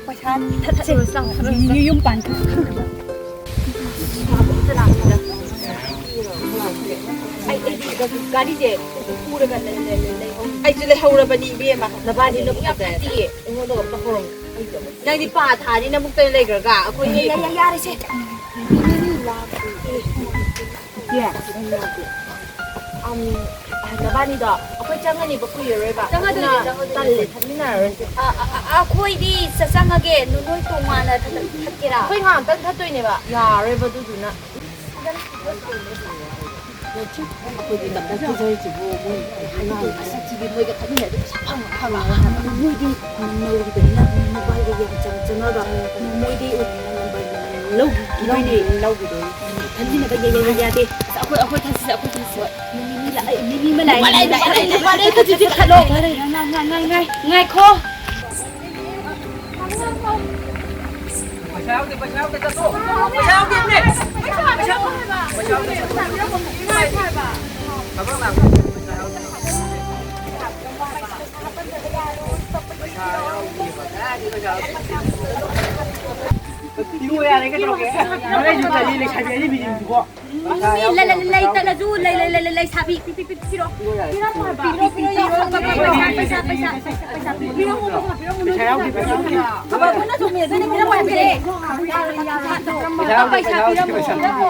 ꯄꯩꯁꯥ ꯊꯠꯁꯦ꯫ ꯌꯨꯝ ꯄꯥꯟ ꯈꯪꯗꯕ꯫ ꯑꯩ, ꯑꯩꯗꯤ ꯒꯥꯔꯤꯁꯦ ꯄꯨꯔꯒ ꯂꯩ-, ꯂꯩ-, ꯂꯩ-, ꯂꯩꯍꯧ-, ꯑꯩꯁꯨ ꯂꯩꯍꯧꯔꯕꯅꯤ, ꯏꯕꯦꯝꯃ꯫ ꯅꯕꯥꯅꯤ ꯅꯕꯨꯛ ꯌꯥꯝ ꯐꯠꯇꯤꯌꯦ꯫ ꯑꯩꯉꯣꯟꯗ ꯑꯝꯇ ꯍꯧꯔꯝꯃꯨ꯫ ꯅꯪꯗꯤ ꯄꯥ ꯊꯥꯅꯤ ꯅꯃꯨꯛꯇ ꯂꯩꯈ꯭ꯔꯒ꯫ ꯑꯩꯈꯣꯏꯗꯤ ꯌꯥ-, ꯌꯥ-, ꯌꯥꯔꯦꯁꯦ꯫ ꯏꯆꯦ, ꯅꯪ ꯌꯥꯗꯦ꯫ ꯎꯝ, ꯅꯕꯥꯅꯤꯗꯣ ꯑꯩꯈꯣꯏ ꯆꯪꯉꯅꯤꯕ, ꯀꯨꯏꯔꯔꯣꯏꯕ꯫ ꯆꯪꯉꯗꯣꯏꯅꯦ, ꯑꯗꯨꯅ ꯆꯪꯉꯗꯣꯏꯅꯦ꯫ ꯇꯜꯂꯦ, ꯊꯠꯃꯤꯟꯅꯔꯔꯣꯏꯁꯦ꯫ ꯑ, ꯑ, ꯑ, ꯑꯩꯈꯣꯏꯗꯤ ꯆ-, ꯆꯪꯉꯒꯦ꯫ ꯅꯣ-, ꯅꯣꯏ ꯇꯣꯉꯥꯟꯅ ꯊ-, ꯊ-, ꯊꯠꯀꯦꯔꯥ? ꯑꯩꯈꯣꯏ ꯉꯥꯏꯍꯥꯛꯇꯪ ꯊꯠꯇꯣꯏꯅꯦꯕ, ꯌꯥꯔꯔꯣꯏꯕ ꯑꯗꯨꯗꯨꯅ꯫ ꯑꯩꯈꯣꯏꯗꯤ ꯇꯞꯅ ꯄꯤꯖꯔꯤꯁꯤꯕꯨ ꯃꯣꯏ ꯑꯉꯥꯡ ꯃꯁꯛꯁꯤꯗꯤ ꯃꯣꯏꯒ ꯈꯠꯃꯤꯟꯅꯔꯗꯤ ꯄꯩꯁꯥ ꯐꯪꯉ-, ꯐꯪꯉꯔꯣꯏ ꯍꯥꯏꯕ꯫ ꯃꯣꯏꯗꯤ ꯅꯧꯔꯤꯕꯅꯤꯅ ꯃꯣꯕꯥꯏꯜꯒ ꯌꯥꯝ ꯆꯪ-, ꯆꯪꯉꯒ ꯃꯣꯏꯗꯤ ꯂꯧꯈꯤꯗꯣꯏꯅꯦ꯫ ꯂꯧꯈꯤꯗꯣꯏꯅꯦ꯫ ꯈꯟꯖꯤꯟꯅꯕ ꯌꯥ-, ꯌꯥ-, ꯌꯥ-, ꯌꯥꯗꯦ꯫ ꯑꯁ, ꯑꯩꯈꯣꯏ, ꯑꯩꯈꯣꯏ ꯊꯛꯁꯤꯁꯦ, ꯑꯩꯈꯣꯏ ꯊꯛꯁꯤꯁꯦ꯫ ꯃꯤꯃꯤ ꯂꯥꯛꯑꯦ, ꯃꯤꯃꯤ ꯑꯃ ꯂꯥꯛꯑꯦ, ꯃꯤꯃꯤ ꯂꯥꯛꯑꯦ꯫ ꯉꯥꯏ-, ꯉꯥꯏ-, ꯉꯥꯏ-, ꯉꯥꯏꯈꯣ꯫ ꯄꯩꯁꯥ ꯌꯥꯎꯗꯦ, ꯄꯩꯁꯥ ꯌꯥꯎꯗꯦ, ꯆꯠꯊꯣꯛ꯫ ꯄꯩꯁꯥ ꯌꯥꯎꯗꯦ, ꯏꯕꯦ꯫ ꯄꯩꯁꯥ ꯌꯥꯎꯗꯦ, ꯄꯩꯁꯥ ꯌꯥꯎꯗꯦ꯫ ꯊꯕꯛ ꯂꯥꯛꯄ ꯄꯩꯁꯥ ꯌꯥꯎꯗꯦ꯫ ꯄꯩꯁꯥ ꯌꯥꯎꯗꯦꯕ, ꯀꯗꯥꯏꯗꯩ ꯄꯩꯁꯥ ꯌꯥꯎꯗꯦ? ꯄꯤꯔꯛꯑꯣ ꯌꯥꯔꯦ, ꯀꯩꯗꯧꯔꯒꯦ? ꯍꯣꯔꯦꯟꯁꯨ ꯇꯜꯂꯤ, ꯂꯩꯁꯥꯕꯤ ꯑꯔꯤꯕꯤꯁꯤꯡꯁꯤꯕꯣ꯫ ꯃꯤ ꯂꯩ-, ꯂꯩ-, ꯂꯩꯇꯅꯁꯨ ꯂꯩ-, ꯂꯩ-, ꯂꯩ-, ꯂꯩ-, ꯂꯩꯁꯥꯕꯤ ꯄꯤ-, ꯄꯤ-, ꯄꯤ-, ꯄꯤꯔꯣ꯫ ꯄꯤꯔꯝꯃꯣ ꯍꯥꯏꯕ꯫ ꯄꯤꯔꯣ, ꯄꯤꯔꯣ, ꯄꯤꯔꯣ, ꯄꯤꯔꯣ, ꯄꯤꯔꯣ, ꯄꯩꯁꯥ, ꯄꯩꯁꯥ, ꯄꯩꯁꯥ, ꯄꯩꯁꯥ ꯄꯤꯔꯝꯃꯣ, ꯄꯩꯁꯥ ꯄꯤꯔꯝꯃꯣ, ꯄꯩꯁꯥ ꯌꯥꯎꯗꯦ, ꯄꯩꯁꯥ ꯌꯥꯎꯗꯦ꯫ ꯊꯕꯛ ꯄꯨꯟꯅ ꯆꯨꯝꯃꯦ, ꯑꯗꯨꯅ ꯄꯤꯔꯝꯃꯣ ꯍꯥꯏꯕꯅꯦ꯫ ꯌꯥꯔꯣꯏ, ꯌꯥꯔꯣꯏ, ꯌꯥꯔꯣꯏ꯫ ꯄꯩꯁꯥ ꯌꯥꯎꯗꯦ, ꯄꯩꯁꯥ ꯌꯥꯎꯗꯦ, ꯄꯩꯁꯥ ꯌꯥꯎꯗꯦ꯫ ꯄꯤꯔꯝꯃꯣ꯫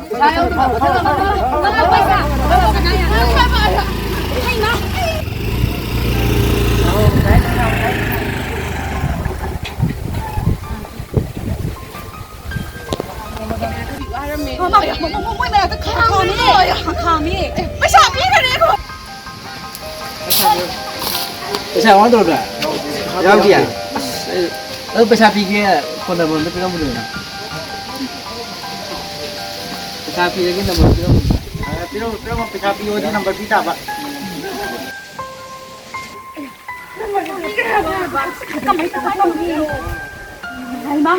ꯄꯩꯁꯥ ꯌꯥꯎꯗꯦ, ꯄꯩꯁꯥ ꯌꯥꯎꯗꯦ꯫ ꯄꯩꯁꯥ ꯌꯥꯎꯗꯦ, ꯄꯩꯁꯥ ꯌꯥꯎꯗꯦ꯫ ꯍꯩꯃꯥ꯫ ꯃꯃꯥ, ꯃꯃꯥ, ꯃꯣꯏ ꯃꯌꯥꯝꯗ ꯈꯥꯝꯃꯦ꯫ ꯈꯥꯝꯃꯦ꯫ ꯄꯩꯁꯥ ꯄꯤꯈꯔꯦ ꯑꯩꯈꯣꯏ꯫ ꯄꯩꯁꯥ ꯀꯃꯥꯏꯅ ꯇꯧꯔꯒꯦ? ꯌꯥꯎꯗꯤꯌꯦ? ꯑꯁ, ꯑꯩ, ꯑꯗꯨ ꯄꯩꯁꯥ ꯄꯤꯒꯦ, ꯐꯣꯟ ꯅꯝꯕꯔ ꯑꯝꯇ ꯄꯤꯔꯝꯃꯨꯗꯅ꯫ ꯄꯩꯁꯥ ꯄꯤꯔꯒꯦ, ꯅꯝꯕꯔ ꯄꯤꯔꯝꯃꯨ꯫ ꯑ, ꯄꯤꯔꯝꯃꯣ, ꯄꯤꯔꯝꯃꯣ, ꯄꯩꯁꯥ ꯄꯤꯌꯣꯗꯤ ꯅꯝꯕꯔ ꯄꯤ ꯇꯥꯕ꯫ ꯀꯃꯥꯏ ꯇꯧꯅꯤ? ꯍꯩꯃꯥ,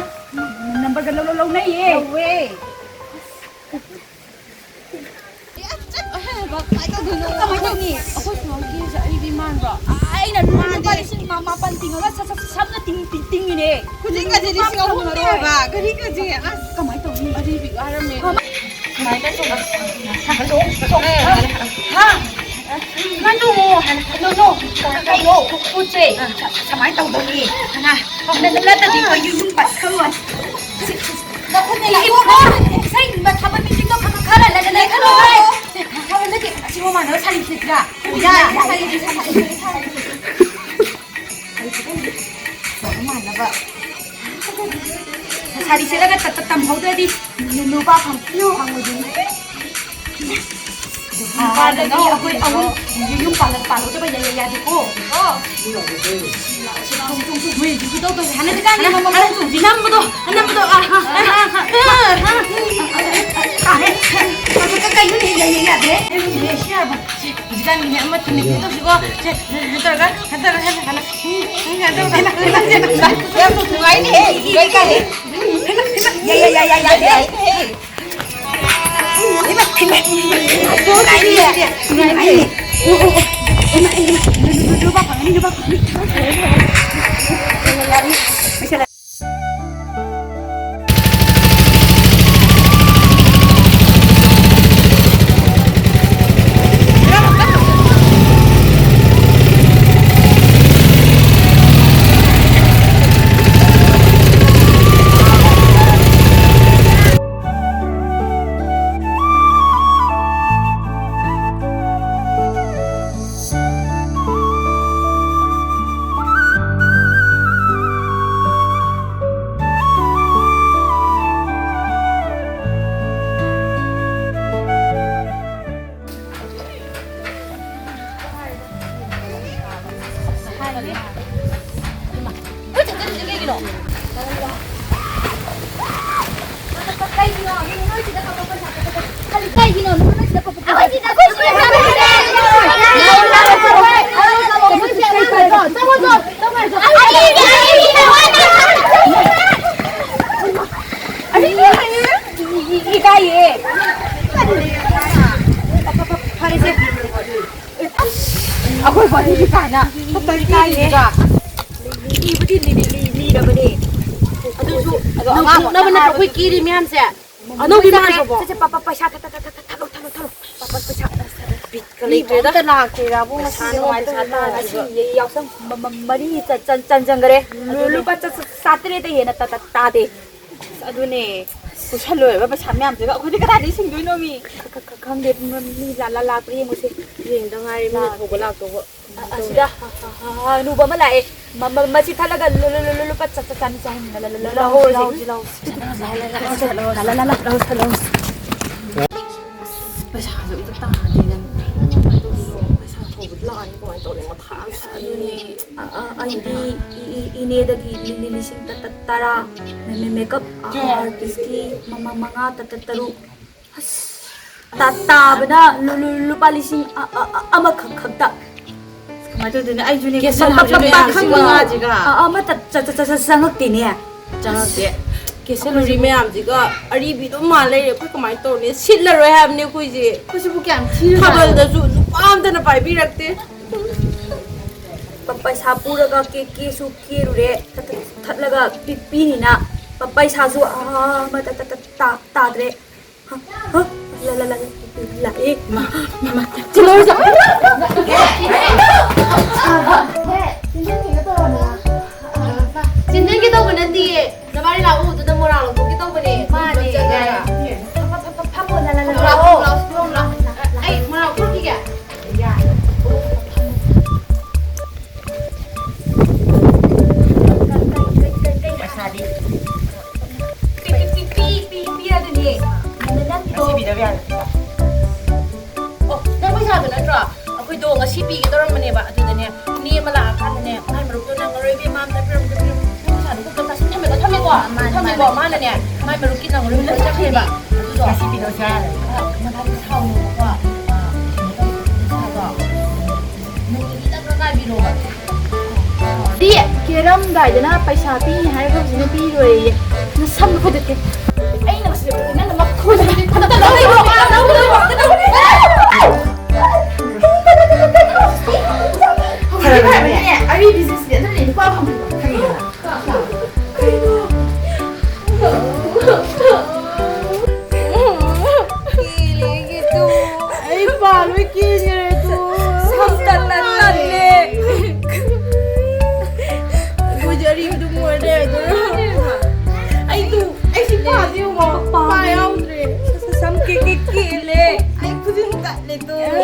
ꯅꯝꯕꯔꯒ ꯂꯧ-, ꯂꯧ-, ꯂꯧꯅꯩꯌꯦ꯫ ꯂꯧꯋꯦ꯫ ꯑꯦ, ꯆꯠ-, ꯀꯃꯥꯏ ꯇꯧꯗꯣꯏꯅꯣ? ꯀꯃꯥꯏ ꯇꯧꯅꯤ? ꯑꯩꯈꯣꯏ ꯁꯨꯃꯥꯡꯒꯤꯁꯦ ꯑꯔꯤꯕꯤ ꯃꯥꯟꯕ꯭ꯔꯣ? ꯑꯩꯅ ꯂꯨꯄꯥ ꯂꯤꯁꯤꯡ ꯃꯥꯄꯟ ꯇꯤꯡꯉꯒ ꯁ-, ꯁ-, ꯁꯝꯅ ꯇꯤꯡ-, ꯇꯤꯡ-, ꯇꯤꯡꯉꯤꯅꯦ꯫ ꯈꯨꯖꯤꯟꯒꯁꯦ ꯂꯤꯁꯤꯡ ꯑꯍꯨꯝꯅꯦ ꯍꯥꯏꯕ꯫ ꯘꯔꯤꯒꯁꯦ, ꯑꯁ꯫ ꯀꯃꯥꯏ ꯇꯧꯅꯤ? ꯑꯔꯤꯕꯤꯒ ꯍꯥꯏꯔꯝꯃꯦ꯫ ꯁꯨꯃꯥꯏꯅ ꯇꯧ-, ꯍꯜꯂꯣ, ꯍꯜꯂꯣ, ꯍꯥ? ꯉꯥꯅꯨ, ꯍꯜꯂꯣ, ꯀꯩꯅꯣ, ꯄꯣꯠꯁꯦ꯫ ꯁꯨꯃꯥꯏꯅ ꯇꯧꯗꯧꯅꯤ꯫ ꯅꯠꯇꯗꯤ ꯑꯩꯈꯣꯏ ꯌꯨꯝ ꯄꯥꯏꯈꯠꯂꯣꯏ꯫ ꯅꯈꯨꯠꯅꯦ ꯂꯥꯛꯑꯣ꯫ ꯏꯁꯩ ꯊꯥꯕ ꯃꯤꯁꯤꯡꯗꯣ ꯈꯔ ꯂꯩꯔꯒ ꯂꯩ, ꯈꯔ ꯂꯩ꯫ ꯈꯔ ꯅꯠꯇꯦ, ꯑꯁꯤꯒ ꯃꯥꯟꯅꯕ ꯁꯥꯔꯤ ꯁꯦꯠꯁꯤꯔꯥ? ꯌꯥ, ꯌꯥ, ꯁꯥꯔꯤ ꯁꯦꯠꯁꯤ, ꯁꯥꯔꯤ ꯁꯦꯠꯁꯤ, ꯁꯥꯔꯤ ꯁꯦꯠꯁꯤ꯫ ꯃꯥꯟꯅꯕ꯫ ꯁꯥꯔꯤ ꯁꯦꯠꯂꯒ ꯇ-, ꯇ-, ꯇꯝꯍꯧꯗ꯭ꯔꯗꯤ ꯅꯨ-, ꯅꯨꯄꯥ ꯐꯪ-, ꯐꯪꯉꯣꯏꯗꯣꯏꯅꯤ꯫ ꯅꯨꯄꯥꯗꯗꯤ ꯑꯩꯈꯣꯏ ꯑꯍꯨꯝ ꯌꯨꯝ ꯄꯥꯜꯂ-, ꯄꯥꯜꯍꯧꯗꯕ ꯌꯥ-, ꯌꯥ-, ꯌꯥꯗꯦꯀꯣ꯫ ꯆꯣꯡ, ꯆꯣꯡ, ꯆꯣꯡ, ꯍꯨꯏ, ꯍꯨꯏ ꯇꯧ, ꯇꯧ, ꯍꯥꯟꯅꯗꯤ ꯀꯥꯟꯗꯤ ꯍꯥꯟꯅ, ꯃꯃꯥ ꯍꯥꯟꯅ ꯆꯣꯡꯁꯤ꯫ ꯅꯝꯕꯗꯣ, ꯅꯝꯕꯗꯣ, ꯑꯥ, ꯑꯥ, ꯑꯥ, ꯑꯥ, ꯑꯥ, ꯑꯥ, ꯇꯥꯔꯦ꯫ ꯀ-, ꯀ-, ꯀꯩꯅꯣꯅꯦ, ꯌꯥ-, ꯌꯥ-, ꯌꯥꯗ꯭ꯔꯦ꯫ ꯁꯤ ꯌꯥꯔꯕ? ꯁꯤ, ꯍꯧꯖꯤꯛꯀꯥꯟꯒꯤꯅꯦ ꯑꯃ ꯊꯤꯅ ꯀꯩꯅꯣ ꯇꯧꯁꯤꯀꯣ꯫ ꯁꯦ, ꯁꯦ, ꯁꯦ ꯇꯧꯔꯒ, ꯁꯦ ꯇꯧꯔꯒ, ꯁꯦ, ꯁꯦ, ꯁꯦ, ꯁꯦ, ꯁꯦ, ꯁꯦ, ꯁꯦ, ꯁꯦ, ꯁꯦ, ꯌꯥꯝ ꯅꯨꯡꯉꯥꯏꯅꯦꯍꯦ꯫ ꯌꯥꯏ, ꯌꯥꯏ, ꯌꯥꯏ, ꯌꯥꯏ, ꯌꯥꯏ꯫ ꯏꯀꯥꯏꯌꯦ꯫ ꯐꯔꯦꯁꯦ꯫ ꯑꯩꯈꯣꯏ ꯕꯥꯔꯤꯒꯤ ꯀꯥꯏꯅ ꯏꯀꯥꯏꯌꯦ꯫ ꯂꯤꯕꯨꯗꯤ ꯂꯤ-, ꯂꯤ-, ꯂꯤ-, ꯂꯤꯔꯕꯅꯦ꯫ ꯑꯗꯨꯁꯨ ꯑꯗꯣ ꯑꯉꯥꯡ ꯅꯣꯛꯅꯕ ꯅꯠꯇ꯭ꯔꯣ ꯑꯩꯈꯣꯏ ꯀꯦꯔꯤ ꯃꯌꯥꯝꯁꯦ? ꯑꯅꯧꯕꯤ ꯃꯥꯟꯗ꯭ꯔꯕꯣ? ꯁꯦ, ꯁꯦ, ꯄꯥ-, ꯄꯥ-, ꯄꯩꯁꯥ ꯊ-, ꯊ-, ꯊ-, ꯊ-, ꯊꯠꯂꯣ, ꯊꯠꯂꯣ, ꯊꯠꯂꯣ꯫ ꯄꯥ-, ꯄꯥ-, ꯄꯩꯁꯥ꯫ ꯕꯤꯠꯀ ꯂꯩꯇ꯭ꯔꯦꯗ꯫ ꯑꯝꯇ ꯂꯥꯛꯇꯦꯗ, ꯑꯕꯨꯡ, ꯄꯩꯁꯥ ꯉꯁꯤꯁꯦ ꯅꯨꯡꯉꯥꯏ, ꯄꯩꯁꯥ ꯃꯣꯏ ꯇꯥꯔꯗꯤ꯫ ꯉꯁꯤ ꯌꯥꯎꯁꯪ ꯃ-, ꯃ-, ꯃꯔꯤ ꯆ-, ꯆ-, ꯆꯟꯖꯟꯈ꯭ꯔꯦ꯫ ꯂꯨ-, ꯑꯗꯨꯅꯦ꯫ ꯂꯨꯄꯥ ꯆ-, ꯆ-, ꯆꯥꯇꯔꯦꯠꯇꯩ ꯍꯦꯟꯅ ꯇ-, ꯇ-, ꯇꯥꯗꯦ꯫ ꯑꯁ, ꯑꯗꯨꯅꯦ꯫ ꯄꯨꯁꯜꯂꯣꯏꯕ ꯄꯩꯁꯥ ꯃꯌꯥꯝꯁꯤꯒ ꯑꯩꯈꯣꯏꯗꯤ ꯀꯗꯥꯏꯗꯒꯤ ꯁꯤꯡꯗꯣꯏꯅꯣ ꯃꯤ? ꯈ-, ꯈ-, ꯈ-, ꯈꯪꯗꯦ, ꯃ-, ꯃꯤ ꯂꯥ-, ꯂꯥ-, ꯂꯥꯛꯄ꯭ꯔꯥ ꯌꯦꯡꯉꯨꯁꯦ꯫ ꯌꯦꯡꯗ ꯉꯥꯏꯔꯤ ꯃꯤ ꯃꯥ꯫ ꯊꯧꯕ ꯂꯥꯛꯇꯧꯕ꯫ ꯑ-, ꯑꯁꯤꯗ ꯍ-, ꯍ-, ꯍ-, ꯍꯅꯨꯕ ꯑꯃ ꯂꯥꯛꯑꯦ꯫ ꯃ-, ꯃ-, ꯃꯁꯤ ꯊꯠꯂꯒ ꯂꯨ-, ꯂꯨ-, ꯂꯨ-, ꯂꯨ-, ꯂꯨꯄꯥ ꯆ-, ꯆ-, ꯆꯅꯤ ꯆꯍꯨꯝ ꯂ-, ꯂ-, ꯂ-, ꯂ-, ꯂꯧꯍꯧꯔꯁꯤ꯫ ꯂꯧꯍꯧꯁꯤ, ꯂꯧꯍꯧꯁꯤ꯫ ꯂ-, ꯂ-, ꯂ-, ꯂ-, ꯂꯧꯍꯧꯁꯤ, ꯂꯧꯍꯧꯁꯤ꯫ ꯄꯩꯁꯥꯁꯦ ꯑꯝꯇ ꯇꯥꯟꯗꯦ ꯅꯪ꯫ ꯄꯩꯁꯥ ꯊꯧꯕꯗꯤ ꯂꯥꯛꯑꯅꯤ, ꯀꯃꯥꯏꯅ ꯇꯧꯅꯤ? ꯃꯊꯥ ꯌꯥꯝ ꯁꯥꯏ꯫ ꯑꯗꯨꯅꯦ꯫ ꯑ-, ꯑ-, ꯑꯩꯗꯤ ꯏ-, ꯏ-, ꯏꯅꯦꯗꯒꯤ ꯂꯤ-, ꯂꯤ-, ꯂꯤꯁꯤꯡ ꯇ-, ꯇ-, ꯇꯔꯥ ꯃꯦ-, ꯃꯦ-, ꯃꯦꯀꯞ ꯑ-, ꯑꯥꯔꯇꯤꯁꯀꯤ ꯃ-, ꯃ-, ꯃꯉꯥ ꯇ-, ꯇ-, ꯇꯔꯨꯛ꯫ ꯑꯁ, ꯇꯥ-, ꯇꯥꯕꯅ ꯂꯨ-, ꯂꯨ-, ꯂꯨꯄꯥ ꯂꯤꯁꯤꯡ ꯑ-, ꯑ-, ꯑ-, ꯑꯃꯈꯛ ꯈꯛꯇ꯫ ꯀꯃꯥꯏꯅ ꯇꯧꯗꯣꯏꯅꯣ? ꯑꯩꯁꯨꯅꯦ ꯀꯦꯁꯟ ꯀꯦꯁꯟ ꯍꯧꯔꯤꯕ ꯃꯌꯥꯝꯁꯤꯒ꯫ ꯂꯤꯁꯤꯡ ꯃꯉꯥꯁꯤꯒ꯫ ꯑ-, ꯑꯃꯠꯇ ꯆ-, ꯆ-, ꯆ-, ꯆ-, ꯆꯪꯉꯛꯇꯦꯅꯦ꯫ ꯆꯪꯉꯛꯇꯦ꯫ ꯀꯦꯁꯟ ꯍꯧꯔꯤ ꯃꯌꯥꯝꯁꯤꯒ ꯑꯔꯤꯕꯤ ꯑꯗꯨꯝ ꯃꯥꯟ ꯂꯩꯔꯦ꯫ ꯑꯩꯈꯣꯏ ꯀꯃꯥꯏꯅ ꯇꯧꯔꯅꯤ? ꯁꯤꯠꯂꯔꯣꯏ ꯍꯥꯏꯕꯅꯦ ꯑꯩꯈꯣꯏꯁꯦ꯫ ꯑꯩꯈꯣꯏꯁꯤꯕꯨ ꯀꯌꯥꯝ ꯊꯤꯔꯖꯥꯠꯅꯣ? ꯊꯥꯕꯜꯗꯁꯨ ꯅꯨꯄꯥ ꯑꯝꯇꯅ ꯄꯥꯏꯕꯤꯔꯛꯇꯦ꯫ ꯄ-, ꯄꯩꯁꯥ ꯄꯨꯔꯒ ꯀꯦ-, ꯀꯦꯁꯨ ꯀꯦꯔꯨꯔꯦ, ꯊ-, ꯊ-, ꯊꯠꯂꯒ ꯄꯤ-, ꯄꯤꯅꯤꯅ꯫ ꯄ-, ꯄꯩꯁꯥꯁꯨ, ꯑ-, ꯑꯃꯠꯇ ꯇ-, ꯇ-, ꯇꯥ-, ꯇꯥꯗ꯭ꯔꯦ꯫ ꯍ, ꯍ, ꯂ-, ꯂ-, ꯂ-, ꯂꯥꯛꯑꯦ꯫ ꯃꯥ, ꯃꯥ, ꯃꯥ꯫ ꯆꯤꯜꯍꯧꯔꯤꯁꯦ꯫ ꯆꯤꯟꯖꯟꯒꯦ ꯇꯧꯕ ꯅꯠꯇꯤꯌꯦ꯫ ꯅꯕꯥꯅꯤ ꯂꯥꯛꯎ, ꯑꯗꯨꯗ ꯃꯣꯔꯥ ꯂꯧꯊꯣꯛꯀꯦ ꯇꯧꯕꯅꯦ꯫ ꯃꯥꯅꯦ, ꯌꯥꯏ꯫ ꯐꯝꯃꯣ, ꯂ-, ꯂ-, ꯂ-, ꯂꯥꯛꯑꯣ, ꯂꯥꯛꯑꯣ꯫ ꯂꯥꯛꯑꯣ, ꯂꯥꯛꯑꯣ, ꯂꯥꯛꯑꯣ꯫ ꯑꯩ ꯃꯣꯔꯥ ꯂꯧꯊꯣꯛꯈꯤꯒꯦ꯫ ꯌꯥꯏ꯫ ꯄꯩꯁꯥꯗꯤ? ꯄꯤ, ꯄꯤ, ꯄꯤ, ꯄꯤ, ꯄꯤ, ꯄꯤ ꯑꯗꯨꯅꯦ꯫ ꯅꯪꯒꯤꯗꯣ ꯉꯁꯤ ꯄꯤꯗꯕ ꯌꯥꯔꯣꯏ꯫ ꯑꯣ, ꯅꯪ ꯄꯩꯁꯥꯗꯣ ꯅꯠꯇ꯭ꯔꯣ? ꯑꯩꯈꯣꯏꯗꯣ ꯉꯁꯤ ꯄꯤꯒꯦ ꯇꯧꯔꯝꯕꯅꯦꯕ, ꯑꯗꯨꯗꯅꯦ, ꯃꯤ ꯑꯃ ꯂꯥꯛꯑꯀꯥꯟꯗꯅꯦ, ꯃꯥꯏ ꯃꯔꯨꯞꯇꯣ ꯅꯪꯉꯔꯣꯏ ꯏꯕꯦꯝꯃ, ꯑꯝꯇ ꯄꯤꯔꯝꯒꯦ, ꯄꯤꯔꯝꯒꯦ꯫ ꯅꯪ ꯄꯩꯁꯥꯗꯣ ꯈꯨꯠꯇ ꯇꯥꯁꯤꯟ ꯊꯝꯃꯦꯀꯣ, ꯊꯝꯃꯦꯀꯣ꯫ ꯃꯥꯅꯦ, ꯃꯥꯅꯦ꯫ ꯊꯝꯃꯦꯀꯣ, ꯃꯥꯅꯅꯦ, ꯃꯥꯏ ꯃꯔꯨꯞꯀꯤ ꯅꯪꯉꯔꯣꯏ ꯂꯣꯏ ꯆꯠꯈ꯭ꯔꯦꯕ꯫ ꯑꯗꯨꯗꯣ ꯉꯁꯤ ꯄꯤꯗꯕꯁꯨ ꯌꯥꯔꯣꯏ꯫ ꯑ, ꯃꯊꯥꯗꯤ ꯁꯥꯎꯅꯨꯕꯀꯣ꯫ ꯑ, ꯀꯩꯅꯣ ꯇꯧꯕ, ꯄꯩꯁꯥꯗꯣ꯫ ꯅꯣꯡ ꯅꯤꯅꯤꯗꯪꯒ ꯉꯥꯏꯕꯤꯔꯣꯕ꯫ ꯗꯤ, ꯀꯦꯔꯝꯗꯥꯏꯗꯅ ꯄꯩꯁꯥ ꯄꯤꯅꯤ ꯍꯥꯏꯔꯒ ꯍꯧꯖꯤꯛꯅ ꯄꯤꯔꯣꯏꯌꯦ꯫ ꯅꯁꯝꯗꯣ ꯐꯣꯏꯗꯠꯀꯦ꯫ ꯑꯩꯅ ꯃꯁꯤꯗ ꯄꯤꯔꯣꯏ, ꯅꯪꯅ ꯃꯈꯣꯏꯗ ꯄꯤꯔꯣꯏ꯫ ꯐꯔꯕꯅꯦ꯫ ꯑꯩ businessꯅꯦ, ꯑꯗꯨꯅꯅꯦ ꯅꯨꯄꯥ ꯐꯪꯗ꯭ꯔꯤꯗꯣ, ꯈꯪꯉꯤꯗꯅ꯫ ꯀꯩꯅꯣ? ꯀꯦꯜꯂꯦ ꯑꯩꯒꯤꯗꯣ꯫ ꯑꯩ ꯄꯥ ꯂꯣꯏ ꯀꯦꯟꯈ꯭ꯔꯦ ꯑꯗꯣ꯫ ꯁꯝ ꯇꯠꯂ ꯇꯠꯂꯦ꯫ ꯑꯩꯈꯣꯏꯗꯤ ꯑꯔꯤꯕꯗꯨꯝ ꯑꯣꯏꯔ ꯂꯩꯔꯗꯣꯏꯔꯣ? ꯑꯩꯗꯨ, ꯑꯩ ꯁꯤ ꯄꯥꯁꯦ ꯌꯦꯡꯉꯣ꯫ ꯇꯨ꯫